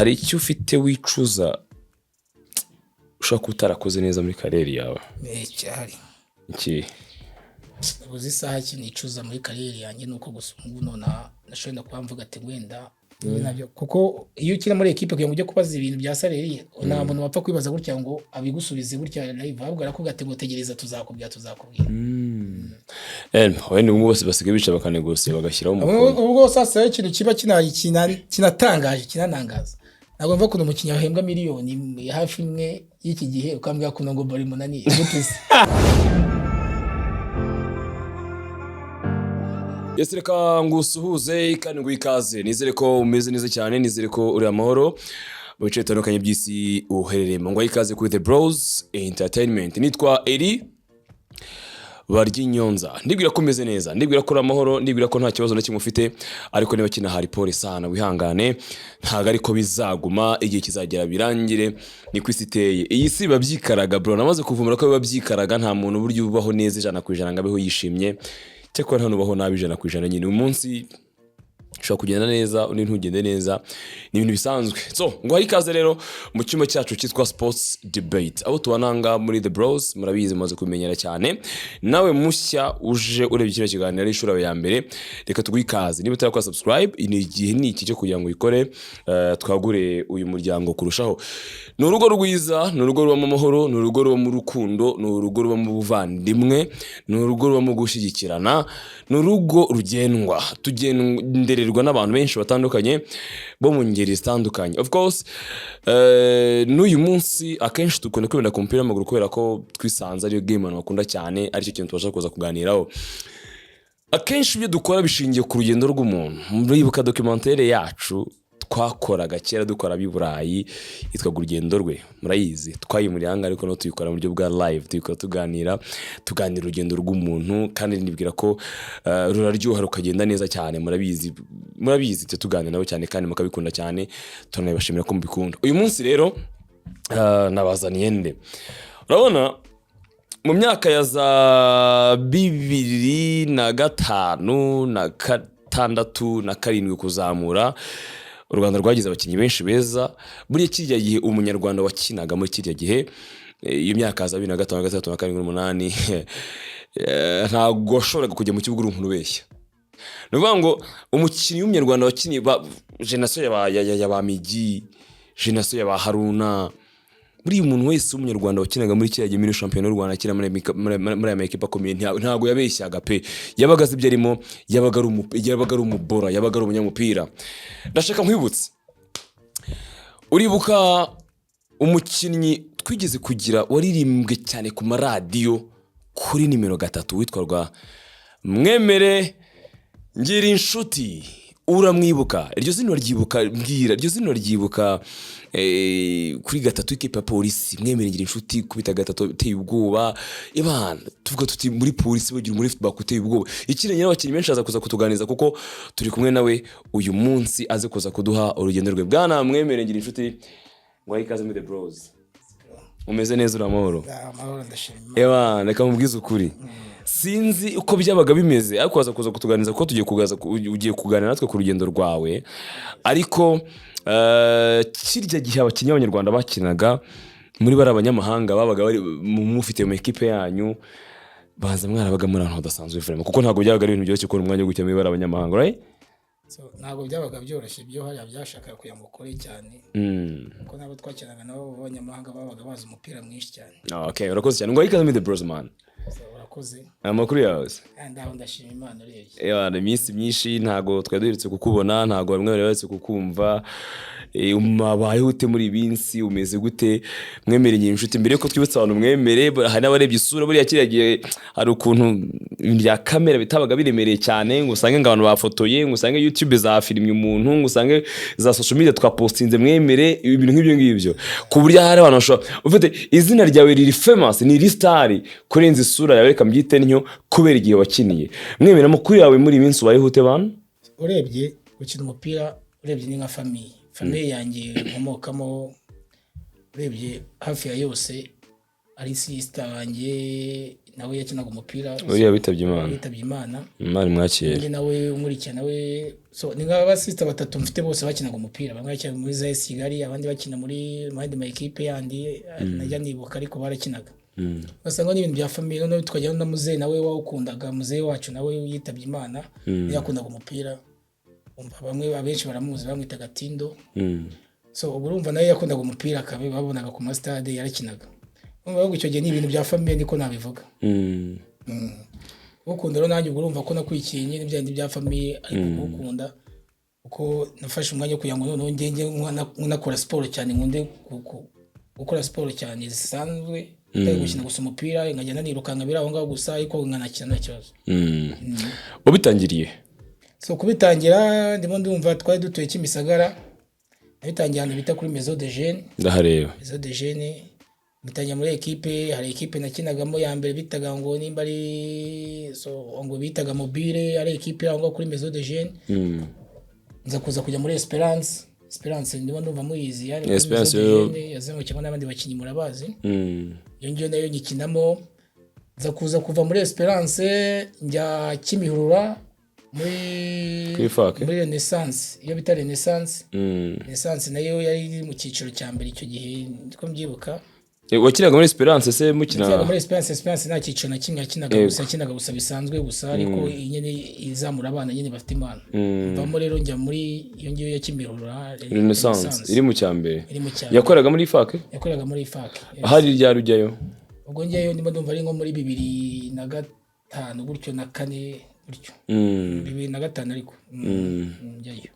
Hari icyo ufite wicuza ushobora kuba utarakoze neza muri career yawe? Cyahari. Iki? Ubuze isaha kinicuza muri career yanjye ni uko gusa ubu nonaha nashoboye no kuba mvuga ati wenda nabyo, kuko iyo ukina muri ekipe, kugira ngo ujye kubaza ibintu bya salary, nta muntu wapfa kwibaza gutya ngo abigusubize gutya live, ahubwo arakubwira ati ngo tegereza, tuzakubwira, tuzakubwira. Wenda ubu bose basigaye bicara bakanegosiya, bagashyiraho umukono. Ubwo sasa ikintu kiba kinatangaje, kinanangaza, ntabwo mva ukuntu umukinnyi ahembwa miliyoni hafi imwe y'iki gihe, ukambwira ukuntu ngo bari munani gute se? Yes, reka ngusuhuze kandi nguhe ikaze. Nizere ko umeze neza cyane, nizere ko uri amahoro mu bice bitandukanye by'isi uherereyemo. Ngo ikaze kuri The Bros Entertainment. Nitwa Eri Baryinyonza. Ndibwira ko umeze neza, ndibwira ko uri amahoro, ndibwira ko nta kibazo na kimwe ufite, ariko niba kinahari, pole sana, wihangane, ntabwo ariko bizaguma, igihe kizagera birangire. Ni ku isi iteye, iyi si biba byikaraga, bro. Namaze kuvumbura ko biba byikaraga. Nta muntu burya ubaho neza 100% ngo abeho yishimye, cyakora nta n'ubaho nabi 100% nyine. Uyu munsi ushobora kugenda neza, undi ntugende neza, ni ibintu bisanzwe. So ngo ikaze rero mu cyumba cyacu cyitwa Sports Debate, aho tubananga muri The Bros. Murabizi, mumaze kubimenyera cyane. Nawe mushya uje urebye kino kiganiro ari inshuro yawe ya mbere, reka tuguhe ikaze. Niba utarakora subscribe, ni igihe ni iki cyo kugira ngo uyikore, twagure uyu muryango kurushaho. Ni urugo rwiza, ni urugo rubamo amahoro, ni urugo rubamo urukundo, ni urugo rubamo ubuvandimwe, ni urugo rubamo gushyigikirana, ni urugo rugendwa, tugendererwa n'abantu benshi batandukanye bo mu ngeri zitandukanye. Of course, n'uyu munsi akenshi dukunda kwibanda ku mupira w'amaguru kubera ko twisanze ariyo game abantu bakunda cyane, aricyo kintu tubasha kuza kuganiraho. Akenshi ibyo dukora bishingiye ku rugendo rw'umuntu. Muribuka documentaire yacu twakoraga kera dukora ab'i Burayi yitwaga Urugendo Rwe? Murayizi, twayimuriye aha ngaha, ariko no tuyikora mu buryo bwa live, tuyikora tuganira, tuganira urugendo rw'umuntu, kandi nibwira ko ruraryoha, rukagenda neza cyane. Murabizi, murabizi, tujya tuganira nabo cyane kandi mukabikunda cyane, turanabibashimira ko mubikunda. Uyu munsi rero nabazaniye nde? Urabona mu myaka ya za 2005 na 6 na 7 kuzamura, u Rwanda rwagize abakinnyi benshi beza. Buriya kiriya gihe umunyarwanda wakinaga muri kiriya gihe, iyo myaka za 2005, 6 na 7, 8, ntabwo washoboraga kujya mu kibuga uri umuntu ubeshya. Ni ukuvuga ngo umukinnyi w'umunyarwanda wakiniye génération ya ba Migi, génération ya ba Haruna, buriya umuntu wese w'umunyarwanda wakinaga muri kiriya gihe muri shampiyona y'u Rwanda, akina muri aya makipe akomeye, ntabwo yabeshyaga pe. Yabaga azi ibyo arimo, yabaga ari umubora, yabaga ari umunyamupira. Ndashaka nkwibutse, uribuka umukinnyi twigeze kugira waririmbwe cyane ku maradiyo kuri nimero 3 witwaga Mwemere Ngirinshuti? Uramwibuka? Iryo zina uraryibuka? Mbwira, iryo zina uraryibuka? Kuri 3 ikipe ya Polisi, Mwemere Ngirinshuti, kubita 3 uteye ubwoba. Ibana tuvuga tuti muri Polisi bagira muri left back uteye ubwoba, ikinanye n'abakinnyi benshi. Aza kuza kutuganiriza kuko turi kumwe nawe uyu munsi, aze kuza kuduha urugendo rwe. Bwana Mwemere Ngirinshuti, ngo ikaze muri The Bros. Umeze neza? Uri amahoro? Amahoro, ndashima Imana. Ewa, reka mubwize ukuri, sinzi uko byabaga bimeze, ariko waza kuza kutuganiriza kuko tugiye kugaza, ugiye kuganira natwe ku rugendo rwawe. Ariko kirya gihe abakinnyi b'abanyarwanda bakinaga muri bari abanyamahanga babaga bari mufite mu ekipe yanyu, baza mwarabaga muri ahantu hadasanzwe vraiment, kuko ntabwo byabaga ari ibintu byoroshye kubona umwanya wo gukina muri bari abanyamahanga, right? So, ntabwo byabaga byoroshye byo, hariya byashakaga kugira ngo ukore cyane, kuko nabo twakinaga nabo b'abanyamahanga babaga bazi umupira mwinshi cyane. Okay, urakoze cyane. Ngo ikaze muri The Bros, man. So, urakoze. Amakuru yawe se? Kandi aho ndashima Imana urebye. Ewana, iminsi myinshi ntabwo twari duherutse kukubona, ntabwo bamwe bari baherutse kukumva. Wabayeho ute muri iyi minsi? Umeze gute, Mwemere Inshuti? Mbere yuko twibutsa abantu Mwemere, hari n'abarebye isura. Buriya kiriya gihe hari ukuntu ibintu bya kamera bitabaga biremereye cyane, ngo usange ngo abantu bafotoye, ngo usange YouTube zafirimye umuntu, ngo usange za social media twapostinze Mwemere, ibintu nk'ibyo ngibyo, ku buryo hari abantu bashobora ufite izina ryawe riri famous, ni iri star kurenza isura yawe, reka mbyite ntyo, kubera igihe wakiniye. Mwemere, amakuru yawe muri iyi minsi, ubayeho ute bantu? Urebye gukina umupira, urebye ni nka famille, famille yanjye nkomokamo, urebye hafi ya yose ari sister wanjye. nawe yakinaga umupira. Uriya witabye Imana? Witabye Imana. Imana imwakire. Undi nawe umurikiye nawe, so ni nk'aba sister batatu mfite, bose bakinaga umupira. Bamwe bakina muri za AS Kigali, abandi bakina muri mu yandi ma ekipe yandi najya nibuka, ariko barakinaga. Ugasanga n'ibintu bya famille. Noneho tukajya na muzehe nawe wawukundaga, muzehe wacu nawe yitabye Imana, yakundaga umupira. Umva, bamwe abenshi baramuzi, bamwitaga Tindo. So ubu urumva nawe yakundaga umupira, akabe babonaga ku masitade yarakinaga. Urumva ahubwo icyo gihe ni ibintu bya famille, niko nabivuga. Ukunda rero, nanjye ubwo urumva ko nakurikiye nyine bya bindi bya famille, ariko kuwukunda kuko nafashe umwanya wo kugira ngo noneho ngenge nakora siporo cyane, nkunde gukora siporo cyane zisanzwe, atari gukina gusa umupira, nkajya nanirukanka biri aho ngaho gusa, ariko nkanakina nta kibazo. Wabitangiriye? So kubitangira, ndimo ndumva twari dutuye Kimisagara. Nabitangiye ahantu bita kuri Maison de Jeunes. Ndahareba. Maison de Jeunes, bitangira muri ekipe. Hari ekipe nakinagamo ya mbere bitaga ngo nimba ari so ngo bitaga Mobile, ari ekipe aho ngaho kuri Maison de Jeunes. Nza kuza kujya muri Esperance. Esperance ndimo ndumva muyizi, yari kuri Esperance. Maison de Jeunes, yazamukiyemo n'abandi bakinnyi murabazi. Iyo ngiyo nayo nyikinamo. Nza kuza kuva muri Esperance njya Kimihurura muri Kuri FAC? Muri Renaissance, iyo bita Renaissance. Renaissance nayo yari iri mu cyiciro cya mbere icyo gihe, niko mbyibuka. Wakinaga muri Esperance se mukina? Nakinaga muri Esperance. Esperance nta cyiciro na kimwe yakinaga. Gusa yakinaga gusa bisanzwe gusa, ariko iyi nyine izamura abana nyine bafite impano. Mvamo rero njya muri iyo ngiyo ya Kimihurura. Renaissance iri mu cya mbere. Iri mu cya mbere. Yakoraga muri FAC? Yakoreraga muri FAC. Hari ryari ujyayo? Ubwo njyayo ndimo ndumva ari nko muri 2005 gutyo, na kane gutyo. 2005 ariko. Njyayo.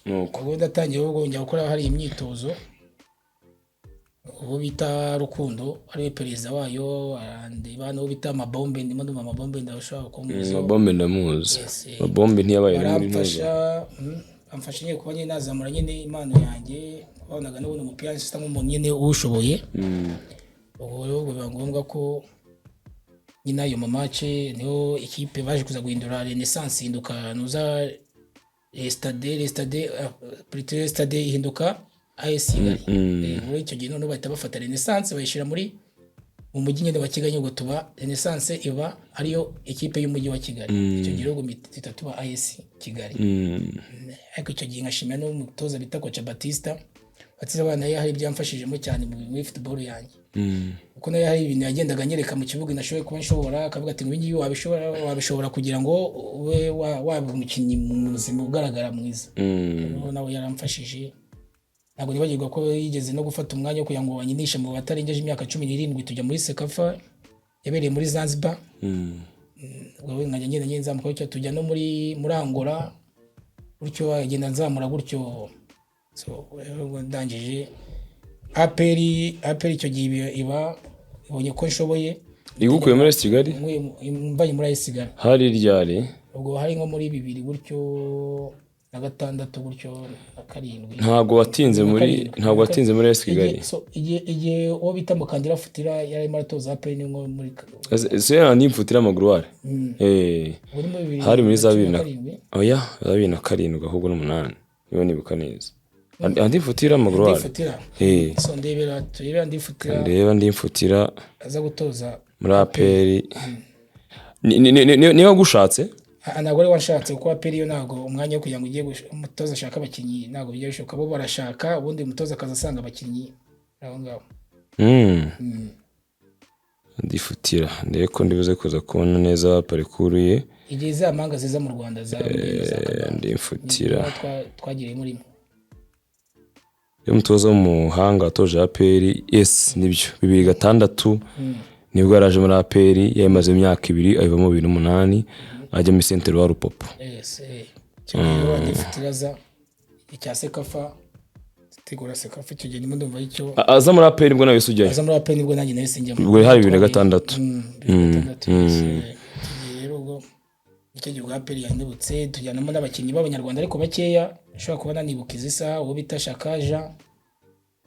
Nuko. Ubwo ndatangiye, ubwo njya gukora hari imyitozo, uwo bita Rukundo ariwe perezida wayo, arandeba, n'uwo bita Mabombe, ndimo ndumva Mabombe ndashobora kumuzi. Mabombe ndamuzi. Yes. Mabombe ntiyabaye no muri Baramfasha. ntuza? Bamfasha nyine kuba nyine nazamura nyine impano yanjye, babonaga n'ubundi umupira nsa nk'umuntu nyine uwushoboye. Ubwo rero biba ngombwa ko nyine ayo ma match niho ikipe baje kuza guhindura Renaissance ihinduka nuza Stade, plutôt Stade ihinduka AS Kigali. Muri icyo gihe noneho bahita bafata Renaissance bayishyira muri mu mujyi nyine wa Kigali, ubwo tuba Renaissance iba ariyo ekipe y'umujyi wa Kigali. Icyo gihe rero duhita tuba AS Kigali. Ariko icyo gihe nkashimira n'umutoza bita Kocha Batista. Batista abana ye hari ibyamfashijemo cyane muri football yanjye, kuko nayo hari ibintu yagendaga anyereka mu kibuga nashoboye kuba nshobora, akavuga ati ngo ibi ngibi wabishobora, wabishobora kugira ngo ube waba umukinnyi muzima ugaragara mwiza. Rero nawe yaramfashije. Ntabwo nibagirwa ko yigeze no gufata umwanya wo kugira ngo anyinishe mu batarengeje imyaka 17, tujya muri CECAFA yabereye muri Zanzibar. Ubwo nkajya ngenda ngenda nzamuka gutyo, tujya no muri Angola gutyo, agenda nzamura gutyo. So rero ubwo ndangije APR, APR icyo gihe iba ibonye ko nshoboye. Igukuye muri AS Kigali? Mvanye muri AS Kigali. Hari ryari? Ubwo hari nko muri bibiri gutyo na gatandatu gutyo na karindwi. Ntabwo watinze muri Karindwi. Ntabwo watinze muri AS Kigali. So, igihe uwo bita Mukandira Futira yari arimo aratoza APR, ni nko muri Se yandi mfutira amagruware. Ubwo ni muri bibiri Hari muri za na cumi bibiri na karindwi. Oya, za 2007 ahubwo n'umunani niba nibuka neza. Andi mfutira amagruware. Ndifutira. So ndebera, turebera Ndifutira. Ndeba Ndimfutira. Aza gutoza. Muri APR. Niba gushatse? Ah, ntabwo ari washatse, kuko APR yo ntabwo umwanya wo kugira ngo ugiye umutoza ashaka abakinnyi ntabwo bijya bishoboka. Bo barashaka, ubundi umutoza akaza asanga abakinnyi aho ngaho. Ndifutira, ndebe ko ndibuze kuza kubona neza parcours ye. Igihe za mpanga ziza mu Rwanda za Rugendo, za Kabanga. Ndimfutira. Niho twagiriye muri Iyo umutoza w'umuhanga watoje APR, yes, nibyo, 2006 nibwo yaraje muri APR, yayimaze imyaka 2, ayivamo 2008 ajya muri Centre wa Lupopo. Yes, icyo gihe rero Ndifutira aza icya CECAFA, tegura CECAFA, icyo gihe ndimo ndumva icyo Aza muri APR nibwo nawe ujyayo? Aza muri APR nibwo nanjye nahise njyamo. Ubwo hari 2006. 2006, yes. Icyo gihe rero ubwo icyo gihe ubwo APR yandibutse, tujyanamo n'abakinnyi b'Abanyarwanda ariko bakeya ushobora kuba nanibuka izi saha, uwo bita Shaka Jean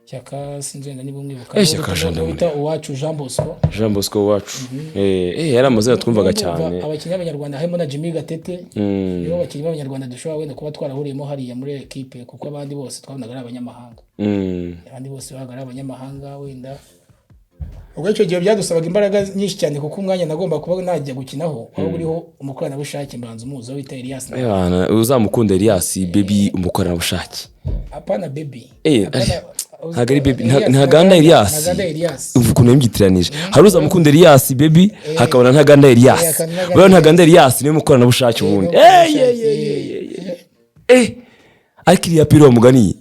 Shyaka, sinzi wenda niba umwibuka. Shyaka Jean. Uwo bita Uwacu Jean Bosco. Jean Bosco wacu, yari amazina twumvaga cyane. Abakinnyi b'Abanyarwanda harimo na Jimmy Gatete, nibo bakinnyi b'Abanyarwanda dushobora wenda kuba twarahuriyemo hariya muri ekipe, kuko abandi bose twabonaga ari abanyamahanga. Abandi bose babaga ari abanyamahanga wenda. Ubwo icyo gihe byadusabaga imbaraga nyinshi cyane, kuko umwanya nagomba kuba najya gukinaho waba uriho umukoranabushake mbanza umuzi wo bita Elias. Ebana, uzamukunda Elias Baby, umukoranabushake. Apana Baby. Ntabwo ari Baby, Ntaganda Elias. Ntaganda Elias. Ubu ukuntu yabyitiranije, hari Uzamukunda Elias Baby, hakaba na Ntaganda Elias. Hakaba na Ntaganda. Buriya Ntaganda Elias niwe mukoranabushake ubundi. Niwe Eh, eh, ariko iriya APR wa mugani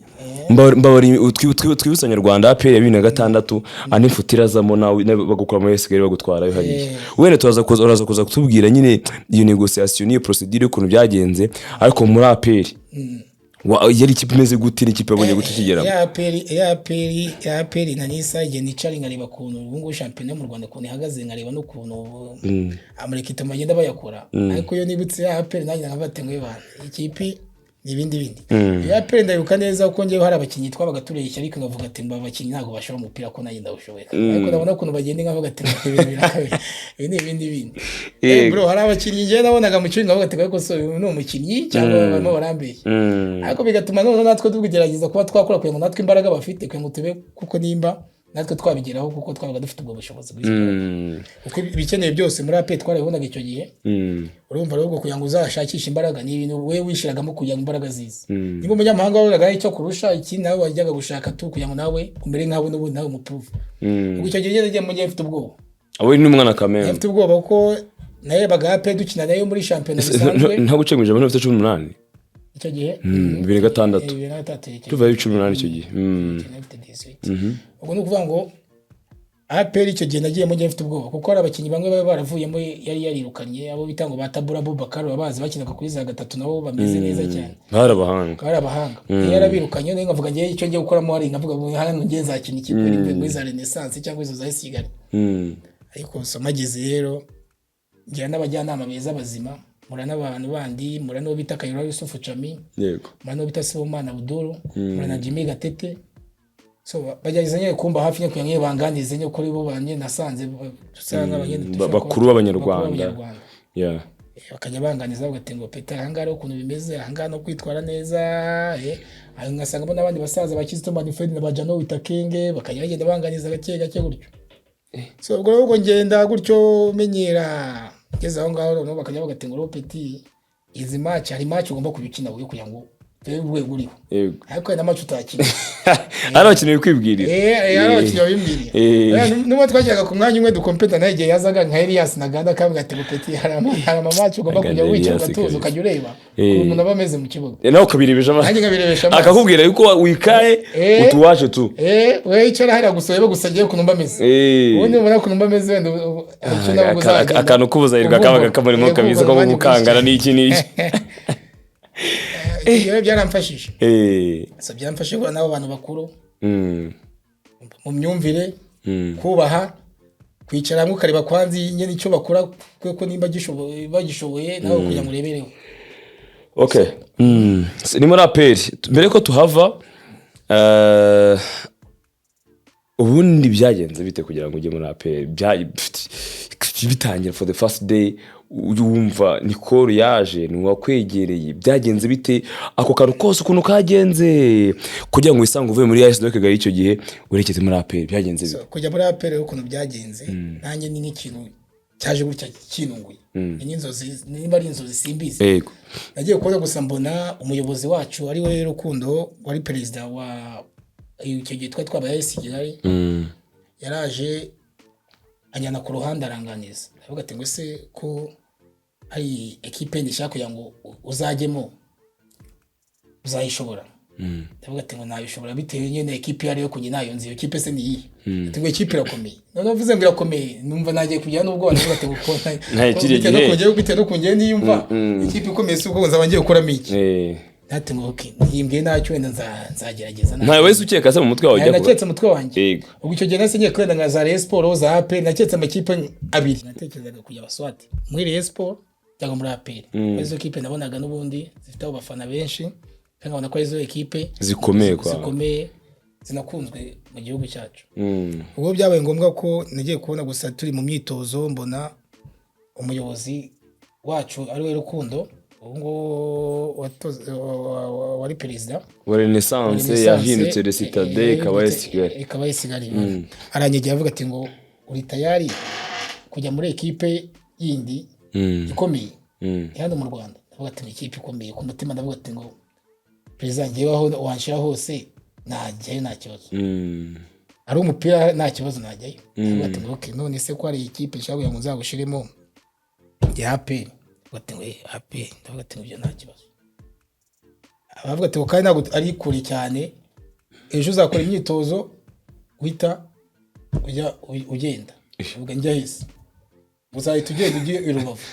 mbabari twibutse Abanyarwanda, APR ya 2006, andi mfuti irazamo, nawe bagukura muri Kigali bagutwarayo hariya. Wenda turaza kuza, uraza kuza kutubwira nyine iyo négociation n'iyo procédure ukuntu byagenze. Ariko muri APR yari ikipe imeze gute, n'ikipe yabonye gute ikigeramo? Ya APR, ya APR, ya APR na nisa igihe nicara nkareba ukuntu ubu ngubu shampiyona yo mu Rwanda ukuntu ihagaze, nkareba n'ukuntu amarecrutement bagenda bayakora, ariko iyo nibutse ya APR nanjye nkavuga ati ngo bana, ikipe ni ibindi bindi. Ya APR ndabibuka neza kuko njyewe hari abakinnyi twabaga tureshya, ariko nkavuga ati ngo abakinnyi ntabwo bashobora umupira ko nanjye ndawushoboye, ariko ndabona ukuntu bagenda nkavuga ati ngo ibintu birakabije, ibi ni ibindi bindi. Bro, hari abakinnyi njyewe nabonaga mu kibuga nkavuga ati ariko so uyu ni umukinnyi cyangwa barimo barambeshya? Ariko bigatuma noneho natwe tugerageza kuba twakora kugira ngo natwe imbaraga bafite, kugira ngo tube kuko nimba natwe twabigeraho, kuko twabaga dufite ubwo bushobozi bw'izo mbaraga. Kuko ibikenewe byose muri APR twarabibonaga icyo gihe. Urumva rero, ubwo kugira ngo uzashakishe imbaraga ni ibintu we wishiragamo kugira ngo imbaraga zize. Niba umunyamahanga wabonaga hari icyo kurusha iki, nawe wajyaga gushaka tu kugira ngo nawe umere nkawe, n'ubundi nawe umuprove. Ubwo icyo gihe nagiye mu gihe mfite ubwoba. Abo ni umwana kameme. Mfite ubwoba kuko narebaga APR dukina nayo muri shampiyona bisanzwe. Nta guce mu ijambo, ntafite 18. Icyo gihe. 2006. 2006 icyo gihe. Tuvayo 18 icyo gihe. Mfite 18. Ubwo ni ukuvuga ngo APR icyo gihe nagiyemo njye mfite ubwoba, kuko hari abakinnyi bamwe baba baravuyemo yari yarirukanye, abo bita ngo ba Tabura Bubakar, babazi bakinaga kuri za gatatu, nabo bameze neza cyane. Bari abahanga. Bari abahanga. Yari yarabirukanye, nayo nkavuga ngewe icyo ngiye gukoramo hari nkavuga ngo hano ngiye nzakina ikipe iri muri za Renaissance cyangwa izo za Kigali. Ariko so mageze rero ngira n'abajyanama beza bazima, mura n'abantu bandi, mura n'uwo bita Kayihura Yusufu Chami, mura n'uwo bita Sibomana Abdul, mura na Jimmy Gatete. So bagerageza nyine kumba hafi nyine kugira ngo banganize nyine kuri bo banye nasanze dusa nk'abanyene bakuru b'Abanyarwanda. Bakuru. Bakajya banganiza bavuga ati ngo Peter, ahangaha rero ukuntu bimeze ahangaha no kwitwara neza, aho ngasangamo n'abandi basaza ba Kizito Manfred na Bajano Witakenge, bakajya bagenda banganiza gake gake gutyo. So ubwo rero ubwo ngenda gutyo menyera, ngeze aho ngaho noneho bakajya bavuga ati ngo rero Petit, izi match, hari match ugomba kubikina wowe kugira ngo urebe urwego uriho, ariko hari na match utakina. Hari abakinnyi kwibwirira. Hari abakinnyi babimbwiriye. Nubwo twajyaga ku mwanya umwe dukompeta, nawe igihe yazaga nka Elias Ntaganda akambwira ati ngo Petit, hari ama match ugomba kujya Ntaganda wicara Elias ugatuza, kabisa. ukajya ureba ukuntu umuntu aba ameze mu kibuga. Nawe ukabirebesha amaso. Nanjye nkabirebesha amaso. Akakubwira yuko wikaye utuwaje tu. We icara hariya gusa urebe gusa ngewe ukuntu mba meze. Ubundi ubona ukuntu mba meze, wenda icyo nawe uzagenda Akantu k'ubuzahirwa kabaga kamurimo kabisa, ko uvumbura abandi. gukangana n'iki n'iki. Icyo gihe byaramfashije. So byaramfashije guhura n'abo bantu bakuru mu myumvire, kubaha, kwicara hamwe ukareba kwanza nyine icyo bakora, kuko nimba bagishoboye nawe kugira ngo urebereho. Okay. Ni muri APR. Mbere ko tuhava, ubundi byagenze bite kugira ngo ujye muri APR? Bitangira for the first day, wumva ni call yaje, ni uwakwegereye, byagenze bite? Ako kantu kose ukuntu kagenze kugira ngo wisange uvuye muri AS de Kigali icyo gihe werekeze muri APR, byagenze bite? So, kujya muri APR rero ukuntu byagenze, nanjye ni nk'ikintu cyaje gutya kinunguye. Ni nk'inzozi, niba ari inzozi simbizi. Nagiye kubona gusa mbona umuyobozi wacu ari we Rukundo, wari perezida wa icyo gihe twari twabaye AS Kigali, yaraje anjyana ku ruhande aranganiza, aravuga ati ngo ese ko hari ekipe ndishaka kugira ngo uzajyemo, uzayishobora? Ndavuga ati ngo nayishobora bitewe nyine ekipe iyo ariyo, kunjye nayo nzi iyo kipe se ni iyihe? Ati ngo ikipe irakomeye. Noneho uvuze ngo irakomeye, numva nagiye kugira n'ubwoba, ndavuga ati ngo ko Nta kiriya bitewe no gihe. Bitewe no kongera niyumva ikipe ikomeye, si ubwo nzaba ngiye gukuramo iki? Ati ngo okay, ntimbwiye ntacyo, wenda nzagerageza. Ntawe wese ukeka se mu mutwe wawe ujya kuba? Naketse umutwe wanjye. Ubwo icyo gihe nahise ngiye kwenda nka za Rayon Sport, za APR, naketse amakipe abiri. Natekerezaga kujya Baswati muri Rayon Sport cyangwa muri APR. Kuko izo kipe nabonaga n'ubundi zifite abo bafana benshi, kandi nkabona ko ari izo ekipe zikomeye kwa zikomeye, zinakunzwe mu gihugu cyacu. Ubwo byabaye ngombwa ko nagiye kubona gusa turi mu myitozo, mbona umuyobozi wacu ari we Rukundo ubu ngubu wari perezida wa Renaissance, Renaissance, yahindutse Le Citadin, ikaba AS Kigali. Ikaba AS Kigali. Aranyegera avuga ati ngo Uri tayari kujya muri ekipe yindi ikomeye hano mu Rwanda?" Ndavuga ati: "Ni ikipe ikomeye." Ku mutima ndavuga ati ngo: "Perezida, ngewe aho wanshyira hose najyayo, nta kibazo. Ari umupira, nta kibazo, najyayo." Ndavuga ati ngo: "Okay, none se ko hari ikipe nshaka kugira ngo nzagushiremo ya APR?" Ndavuga ati ngo: "Eh, APR." Ndavuga ati ngo: "Ibyo nta kibazo." Abavuga ati ngo: "Kandi ntabwo ari kure cyane, ejo uzakora imyitozo uhita ujya ugenda." Uvuga: "Njya hese?" "Uzahita ugenda ujye i Rubavu."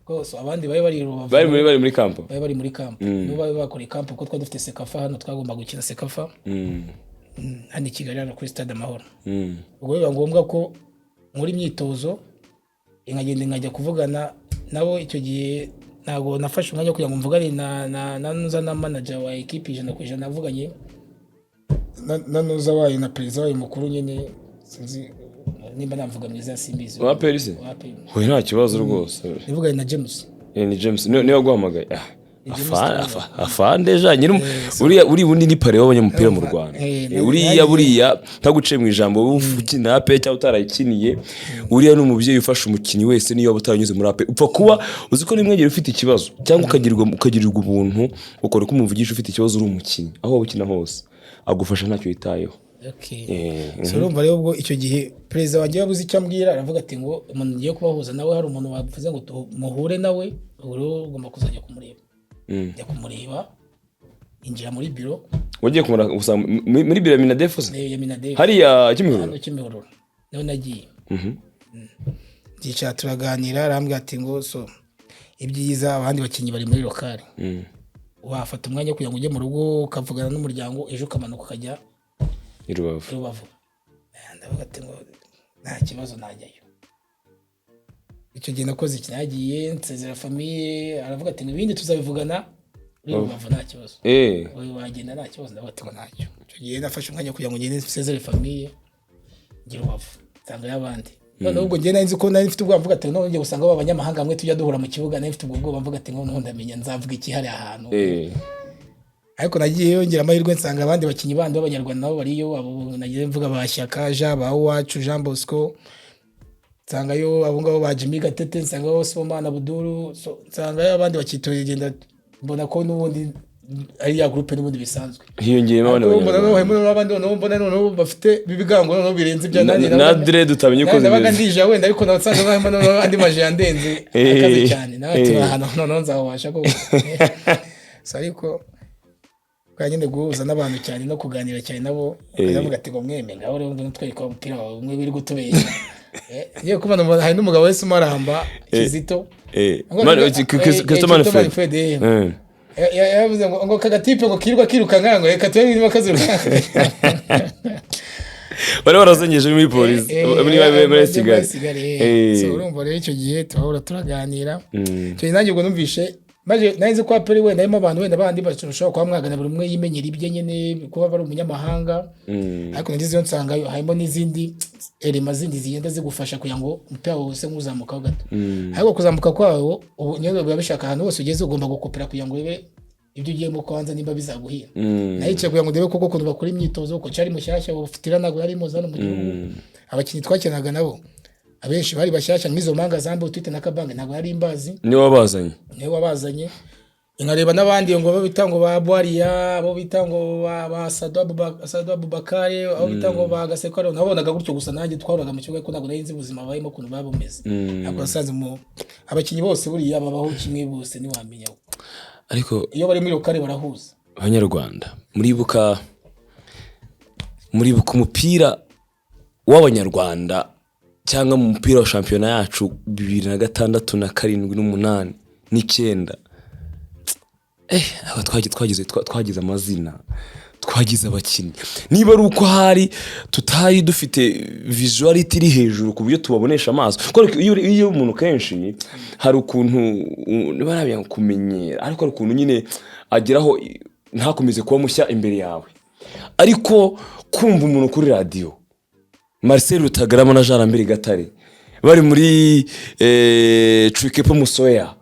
Rwose abandi bari bari i Rubavu. Bari muri camp. Bari bari muri camp, nibo bari bakoreye camp, kuko twari dufite CECAFA hano, twagomba gukina CECAFA hano i Kigali, hano kuri Stade Amahoro. Ubwo biba ngombwa ko nkora imyitozo, nkagenda nkajya kuvugana nabo. Icyo gihe ntabwo nafashe umwanya wo kugira ngo mvugane na nuza, na manager wa ekipi 100%. Navuganye na nuza wayo, na perezida wayo mukuru nyine. Sinzi nimba navuga mwiza, simbizi. Wa APR se? Wa APR. Oya, nta kibazo rwose. Navuganye na James. Eh, ni James niwe waguhamagaye. Ah, James. Afande ja nyiri uriya uri bundi ni parrain w'abanyamupira mu Rwanda. Uriya buriya ntaguciye mu ijambo, wowe ukina APR cyangwa utarayikiniye, uriya ni umubyeyi ufasha umukinnyi wese, niyo waba utaranyuze muri APR, upfa kuba uzi ko nimwegera ufite ikibazo cyangwa ukagirirwa ubuntu, ukora uko umuvugisha ufite ikibazo, uri umukinnyi, aho waba ukina hose agufasha ntacyo yitayeho. So urumva rero, ubwo icyo gihe perezida wanjye yabuze icyo ambwira, aravuga ati ngo umuntu ngiye kubahuza nawe, hari umuntu wavuze ngo muhure nawe, ubu rero ugomba kuzajya kumureba. Njya kumureba, injira muri biro. Wagiye kumara gusa muri biro ya MINADEF se? Ya MINADEF. Hariya Kimihurura? Hano Kimihurura niho nagiye. Ndicara turaganira, arambwira ati ngo: "So ibyiza, abandi bakinnyi bari muri local, wafata umwanya wo kugira ngo ujye mu rugo ukavugana n'umuryango, ejo ukamanuka ukajya I Rubavu." I Rubavu. Ndavuga ati ngo nta kibazo, najyayo. Icyo gihe nakoze iki? Nagiye nsezera famille. Aravuga ati: "Ibindi tuzabivugana uri Rubavu, nta kibazo. Wowe wagenda nta kibazo." Ndavuga ati ngo ntacyo. Icyo gihe nafashe umwanya kugira ngo ngende nsezere famille, njye Rubavu, nsangayo abandi. Noneho ubwo njye nari nzi ko nari mfite ubwoba, mvuga ati noneho ngiye gusanga aba banyamahanga bamwe tujya duhura mu kibuga. Nari mfite ubwo bwoba, mvuga ati noneho ndamenya nzavuga iki hariya ahantu. Ariko nagiye yongera amahirwe, nsanga abandi bakinnyi bandi b'Abanyarwanda nabo bariyo. Abo nagiye mvuga ba Shyaka Jean, ba Uwacu Jean Bosco, nsangayo abo ngabo ba Jimmy Gatete, nsangayo Sibomana Abdul. So, nsangayo abandi bakitorera, genda mbona ko n'ubundi ari ya groupe n'ubundi bisanzwe. Hiyongeyemo abandi Ariko mbona noneho banyarwanda. harimo n'abandi, noneho mbona noneho bafite ibigango noneho birenze ibya nanjye. Na dread utamenya uko nabaga zimeze. ndije wenda, ariko nasanze harimo noneho andi maje yandenze akaze cyane nawe ati ahantu noneho nzabasha ko. So ariko kwa nyine guhuza n'abantu cyane no kuganira cyane nabo, bakavuga ati ngo: "Mweme, ngaho rero ngwino twereka umupira wawe umwe wiri gutubeshya." Ngiye kubona mbona hari n'umugabo wese umaramba Kizito. Kristo Kizito Manfred. Manfred. Yavuze ngo kagatipe ngo kirirwa kirukanka, ngo reka turebe niba kazirukanka. Bari warazengeje muri polisi, muri Kigali. So urumva rero, icyo gihe turahura turaganira. Icyo gihe nanjye ubwo numvishe maze nari nzi ko APR wenda harimo abantu wenda bandi bashobora kuba mwagana, buri umwe yimenyera ibye nyine, kuba bari umunyamahanga. Ariko nagezeyo nsanga harimo n'izindi elema zindi zigenda zigufasha kugira ngo umupira wawe use nk'uzamukaho gato. Ariko kuzamuka kwawo ubu niyo biba bishaka, ahantu hose ugeze ugomba gukopera kugira ngo urebe ibyo ugiyemo kwanza nimba bizaguhira. Nayicaye kugira ngo ndebe koko ukuntu bakora imyitozo, kuko cyari mushyashya ufitira, ntabwo yari muzi hano mu gihugu. Abakinnyi twakinaga nabo abenshi bari bashyashya, nk'izo mpanga zambaye utwite na Kabange ntabwo yari imbazi. Niwe wabazanye? Niwe wabazanye. Nkareba n'abandi ngo bo bita ngo ba Bwariya, abo bita ngo ba Sado Abubakari, abo bita ngo ba Gasekaro, nabonaga gutyo gusa. Nanjye twahuraga mu kibuga, ariko ntabwo nari nzi ubuzima babayemo ukuntu baba bumeze. Ariko nasanze mu abakinnyi bose buriya babaho kimwe bose, ntiwamenya. Ariko iyo bari muri local barahuza. Abanyarwanda, muribuka umupira w'Abanyarwanda cyangwa mu mupira wa shampiyona yacu 2006 na 7 n'umunani n'icyenda? Aba twagize amazina, twagize abakinnyi. Niba ari uko hari tutari dufite visuality iri hejuru ku buryo tubabonesha amaso, kuko iyo umuntu kenshi hari ukuntu niba nabya kumenyera, ariko hari ukuntu nyine ageraho ntakomeze kuba mushya imbere yawe. Ariko kumva umuntu kuri radiyo, Marcel Rutagarama na Jean Lambert Gatare bari muri Trikepo Musoya,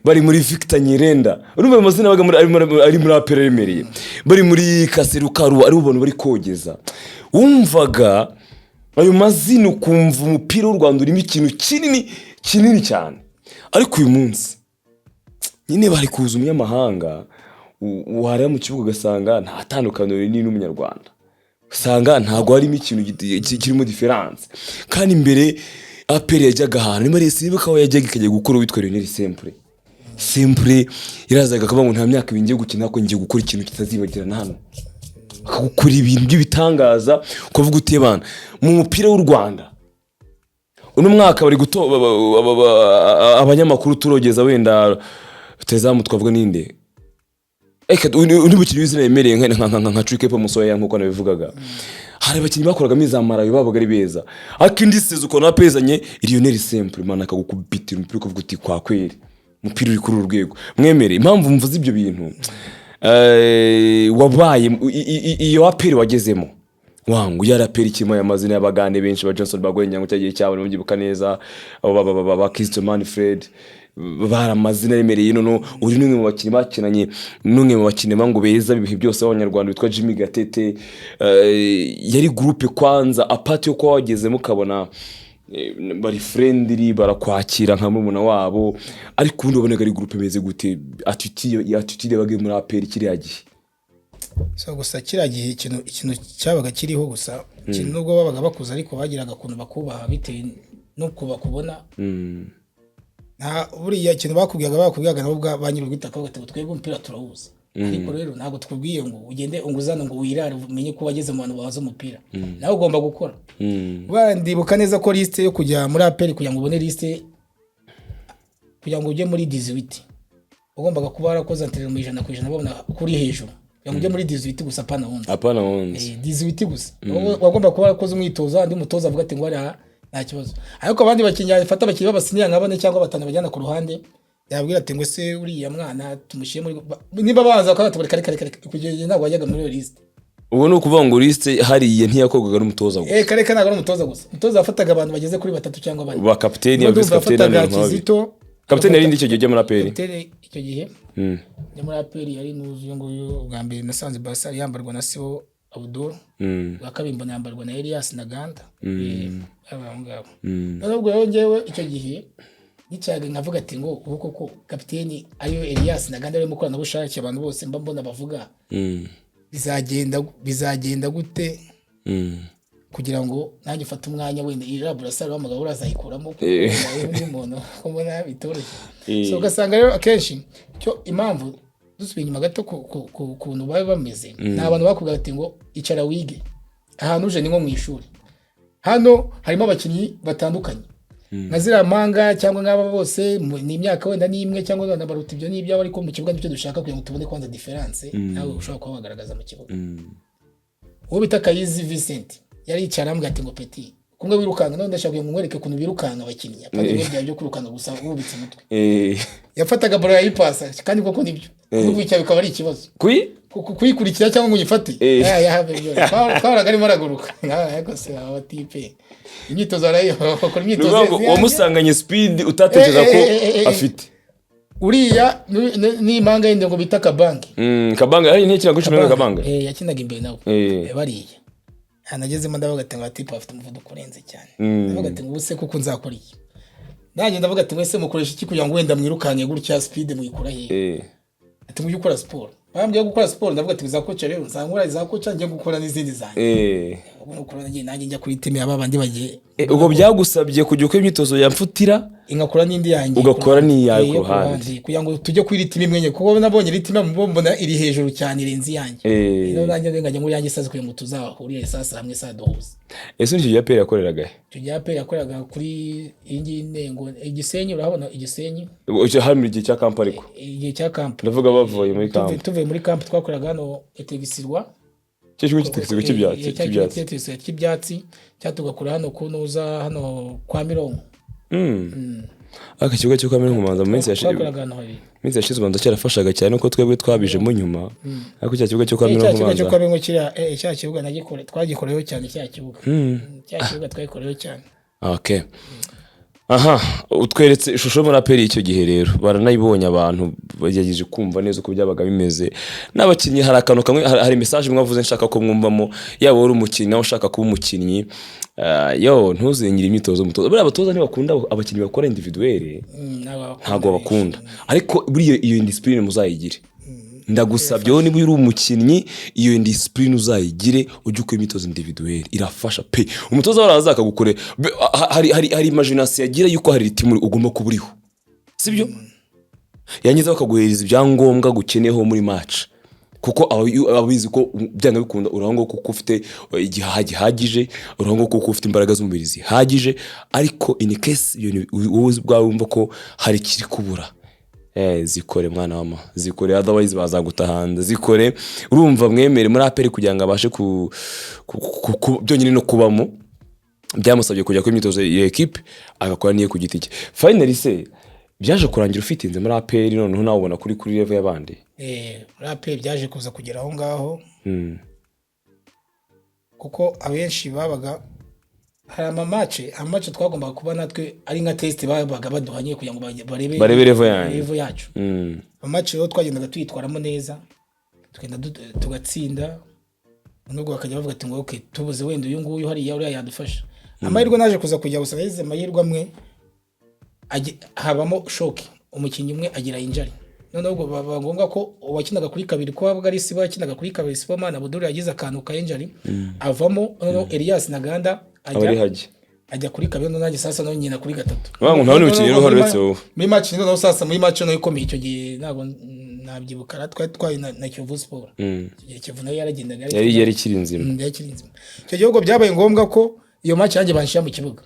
bari muri Victor Nyirenda, urumva ayo mazina yabaga ari muri APR aremereye, bari muri Kaserukaru, ari bo bantu bari kogeza, wumvaga. Ayo mazina, ukumva umupira w'u Rwanda urimo ikintu kinini kinini cyane. Ariko uyu munsi nyine bari kuza umunyamahanga, wareba mu kibuga ugasanga nta tandukaniro rinini n'umunyarwanda, usanga ntabwo harimo ikintu kirimo différence. Kandi imbere APR yajyaga ahantu, niba rero sinibuka aho yajyaga ikajya gukora uwitwa Lionel Sempure. Sempure yarazaga akavuga ngo nta myaka 2 ngiye gukina, ariko ngiye gukora ikintu kitazibagirana hano, akagukora ibintu by'ibitangaza, ukavuga uti bana mu mupira w'u Rwanda uno mwaka bari guto abanyamakuru turogeza wenda rutahizamu twavuga ninde? Eka undi mukinnyi w'izina yemereye nka Trikepo Musoya, nk'uko nabivugaga, hari abakinnyi bakoragamo izamarayo babaga ari beza, ariko indi saison ukabona apezanye Lionel Sempure, man, akagukubitira umupira ukavuga uti kwa kweri umupira uri kuri uru rwego. Mwemere impamvu mvuze ibyo bintu, wabaye iyo APR wagezemo wangu yari APR ikirimo aya mazina y'abagande benshi, ba Johnson Bagoye, nyango cyagiye cyabo mubyibuka neza, abo ba Kristo Manfred, bari amazina aremereye. Noneho uri n'umwe mu bakinnyi bakinanye n'umwe mu bakinnyi ngo beza ibihe byose b'abanyarwanda witwa Jimmy Gatete. Yari groupe kwanza, apart yo kuba wagezemo ukabona bari friendly, barakwakira nka murumuna wabo, ariko ubundi wabonaga ari groupe imeze gute? Attitude yabaga iri muri APR kiriya gihe? So gusa kiriya gihe ikintu cyabaga kiriho gusa, ikintu nubwo babaga bakuze ariko bagiraga ukuntu bakubaha bitewe n'uko bakubona. Nta buriya ikintu bakubwiraga nabo ba nyir'ubwite bakavuga ati twebwe umupira turawuzi, ariko rero ntabwo tukubwiye ngo ugende unguzane ngo wirare umenye ko wageze mu bantu bazi umupira, nawe ugomba gukora. Ndibuka neza ko liste yo kujya muri APR, kugira ngo ubone liste, kugira ngo ujye muri 18, ugombaga kuba warakoze entraînement 100%, babona ko uri hejuru, kugira ngo ujye muri 18 gusa, apana 11. Apana 11. 18 gusa. Wagomba kuba warakoze umwitozo, andi mutoza avuga ati ngo hariya nta kibazo. Ariko abandi bakinnyi, yafata abakinnyi b'aba senior nka bane cyangwa batanu bajyana ku ruhande, yabwira ati ngo se uriya mwana tumushyire muri niba baza bakavuga ati kare kare kare, kugeza igihe ntabwo wajyaga muri iyo liste. Ubwo ni ukuvuga ngo liste hariya ntiyakorwaga n'umutoza gusa? Eh, kare kare, ntabwo ari umutoza gusa. Umutoza yafataga abantu bageze kuri batatu cyangwa bane. Ba kapiteni, ba Ndumva visi kapiteni, yafataga n'abantu babiri. Kizito. Kapiteni yari icyo gihe ujya muri APR? Kapiteni icyo gihe njya muri APR yari nuzuye nguyu. Ubwa mbere nasanze brassard yambarwa na Sibo Abdul, ubwa kabiri mbona yambarwa na Elias na Ganda. Aba aho ngabo. Noneho ubwo rero njyewe icyo gihe nicayaga nkavuga ati ngo ubu koko kapiteni ariyo Elias na Ganda arimo mukoranabushake, abantu bose mba mbona bavuga, bizagenda gute kugira ngo nanjye ufate umwanya, wenda iriya brassard w'amagabo urazayikuramo kuko undi muntu ko mbona bitoroshye? So ugasanga rero akenshi cyo impamvu dusubiye inyuma gato ku kuntu baba bameze, ni abantu bakubwira ati ngo icara wige, ahantu uje ni nko mu ishuri, hano harimo abakinnyi batandukanye nka ziriya mpanga cyangwa nk'aba bose, ni imyaka wenda ni imwe cyangwa wenda baruta, ibyo ni ibyabo, ariko mu kibuga nicyo dushaka kugira ngo tubone kwanza différence nawe ushobora kuba wagaragaza mu kibuga. Uwo bita Kayizi Vincent yari yicara arambwira ati ngo petit, kumwe wirukanka, none ndashaka kugira ngo nkwereke ukuntu birukanka abakinnyi, apana ibintu byawe byo kwirukanka gusa wubitse umutwe. Yafataga ballon yayipasa, kandi koko nibyo, kuyikurikira bikaba ari ikibazo. Kuyi Kuyikurikira cyangwa ngo uyifate. Ya, ya, ibyo. Twahoraga arimo araguruka. Ariko se aba type imyitozo bakora Ni imyitozo ukuvuga ngo wamusanganye speed utatekereza ko afite. Uriya ni impanga yindi ngo bita Kabange. Kabanga yari ntikina kuri 11, Kabanga. Eh, yakinaga imbere nawe. Bariya nagezemo ndavuga ati ngo type afite umuvuduko urenze cyane. Ndavuga ati ngo ubu se kuko nzakora iki? Nanjye ndavuga ati mwese mukoresha iki kugira ngo wenda mwirukanke gutya, speed muyikura hehe? Ati mujye ukora siporo. Bambwiye gukora siporo, ndavuga ati za coach rero nzangura za coach, njye gukora n'izindi zanjye. Ubwo nuko nagiye nanjye njya kuri team y'aba bandi bagiye. Ubwo byagusabye kujya ukora imyitozo ya mfutira, ingakora n'indi yanjye. Ugakora n'iyawe Yo ku ruhande. Kugira ngo tujye kuri rythme imwe nye, kuko nabonye rythme mbona iri hejuru cyane, irenze iyanjye. Rero nanjye ngajya muri yanjye isazi kugira ngo tuzahurire sasa hamwe saa duhuze. Ese nicyo gihe APR yakoreraga he? Icyo gihe APR yakoreraga kuri iyi ngiyi ntego Igisenyi, urahabona Igisenyi. Icyo hari mu gihe cya camp ariko? Igihe cya camp. Ndavuga bavuye muri camp. Tuvuye muri camp twakoreraga hano Etegisirwa. Cyo kigo cy'Etegisirwa cy'ibyatsi? Cy'ibyatsi. Cy'ibyatsi cyangwa tugakora hano kunuza hano kwa Mironko. Ariko ikibuga cyo kwa Mironko ubanza mu minsi yashize Twakoraga ahantu habiri. Minsi yashize ubanza cyarafashaga cyane kuko twebwe twabijemo nyuma, ariko cya kibuga cyo kwa Cya Mironko kibuga cyo ubanza kwa Mironko kiriya, cya kibuga nagikore twagikoreyeho cyane, cya kibuga. Cya kibuga twagikoreyeho cyane. Okay. Aha utweretse ishusho muri APR icyo gihe. Rero baranayibonye, abantu bagerageje kumva neza uko byabaga bimeze n'abakinnyi. Hari akantu kamwe, hari message mwavuze nshaka ko mwumvamo, yaba uri umukinnyi nawe ushaka kuba umukinnyi. Yo ntuzengire imyitozo y'umutoza. Buriya abatoza ntibakunda abakinnyi bakora individuel. Ntabwo bakunda, ariko buriya iyo indiscipline muzayigire. Ndagusabye wowe, niba uri umukinnyi, iyo indiscipline uzayigire, ujye ukora imyitozo individuel, irafasha pe. Umutoza waraza akagukore hari imagination yagira yuko hari team ugomba kuba uriho, sibyo? Yangiza bakaguhereza ibyangombwa gukeneyeho muri match, kuko aba abizi ko byanga bikunda urangwa kuko ufite igihaha gihagije, urangwa kuko ufite imbaraga z'umubiri zihagije. Ariko in case iyo wowe ubwawe wumva ko hari ikiri kubura, zikore mwana wama, zikore, otherwise bazaguta hanze. Zikore. Urumva mwemere muri APR kugira ngo abashe byonyine no kubamo byamusabye kujya kuri imyitozo ya ekipe, agakora n'iyo ku giti cye. Finally se byaje kurangira ufitinze muri APR, noneho nawe ubona kuri level y'abandi? Muri APR byaje kuza kugera aho ngaho, kuko abenshi babaga hari ama match twagombaga kuba natwe ari nka test babaga baduhanye kugira ngo barebe Barebe level yanyu. Level yacu. Ama match rero twagendaga tuyitwaramo neza, tugenda tugatsinda, nubwo bakajya bavuga ati ngo okay, tubuze wenda uyu nguyu hariya, uriya yadufasha. Amahirwe naje kuza kujya gusa nagize amahirwe amwe habamo choc, umukinnyi umwe agira injury. Noneho ubwo baba ngombwa ko uwakinaga kuri kabiri, ko wabaga ari Sibo yakinaga kuri kabiri, Sibomana Abudul yagize akantu ka injury avamo, noneho Elias Ntaganda aba ari ajya hajya ajya kuri kabiri, noneho nanjye sasa nawe nkina kuri gatatu. Wagira ngo nta wundi mukinnyi uhari uretse wowe. Muri match noneho sasa, muri match noneho ikomeye icyo gihe, ntabwo nabyibuka, twari twaye na Kiyovu Sport. Icyo gihe Kiyovu nayo yaragendaga. Yari ikiri nzima. Yari ikiri nzima. Icyo gihe ubwo byabaye ngombwa ko iyo match yanjye banshyira mu kibuga.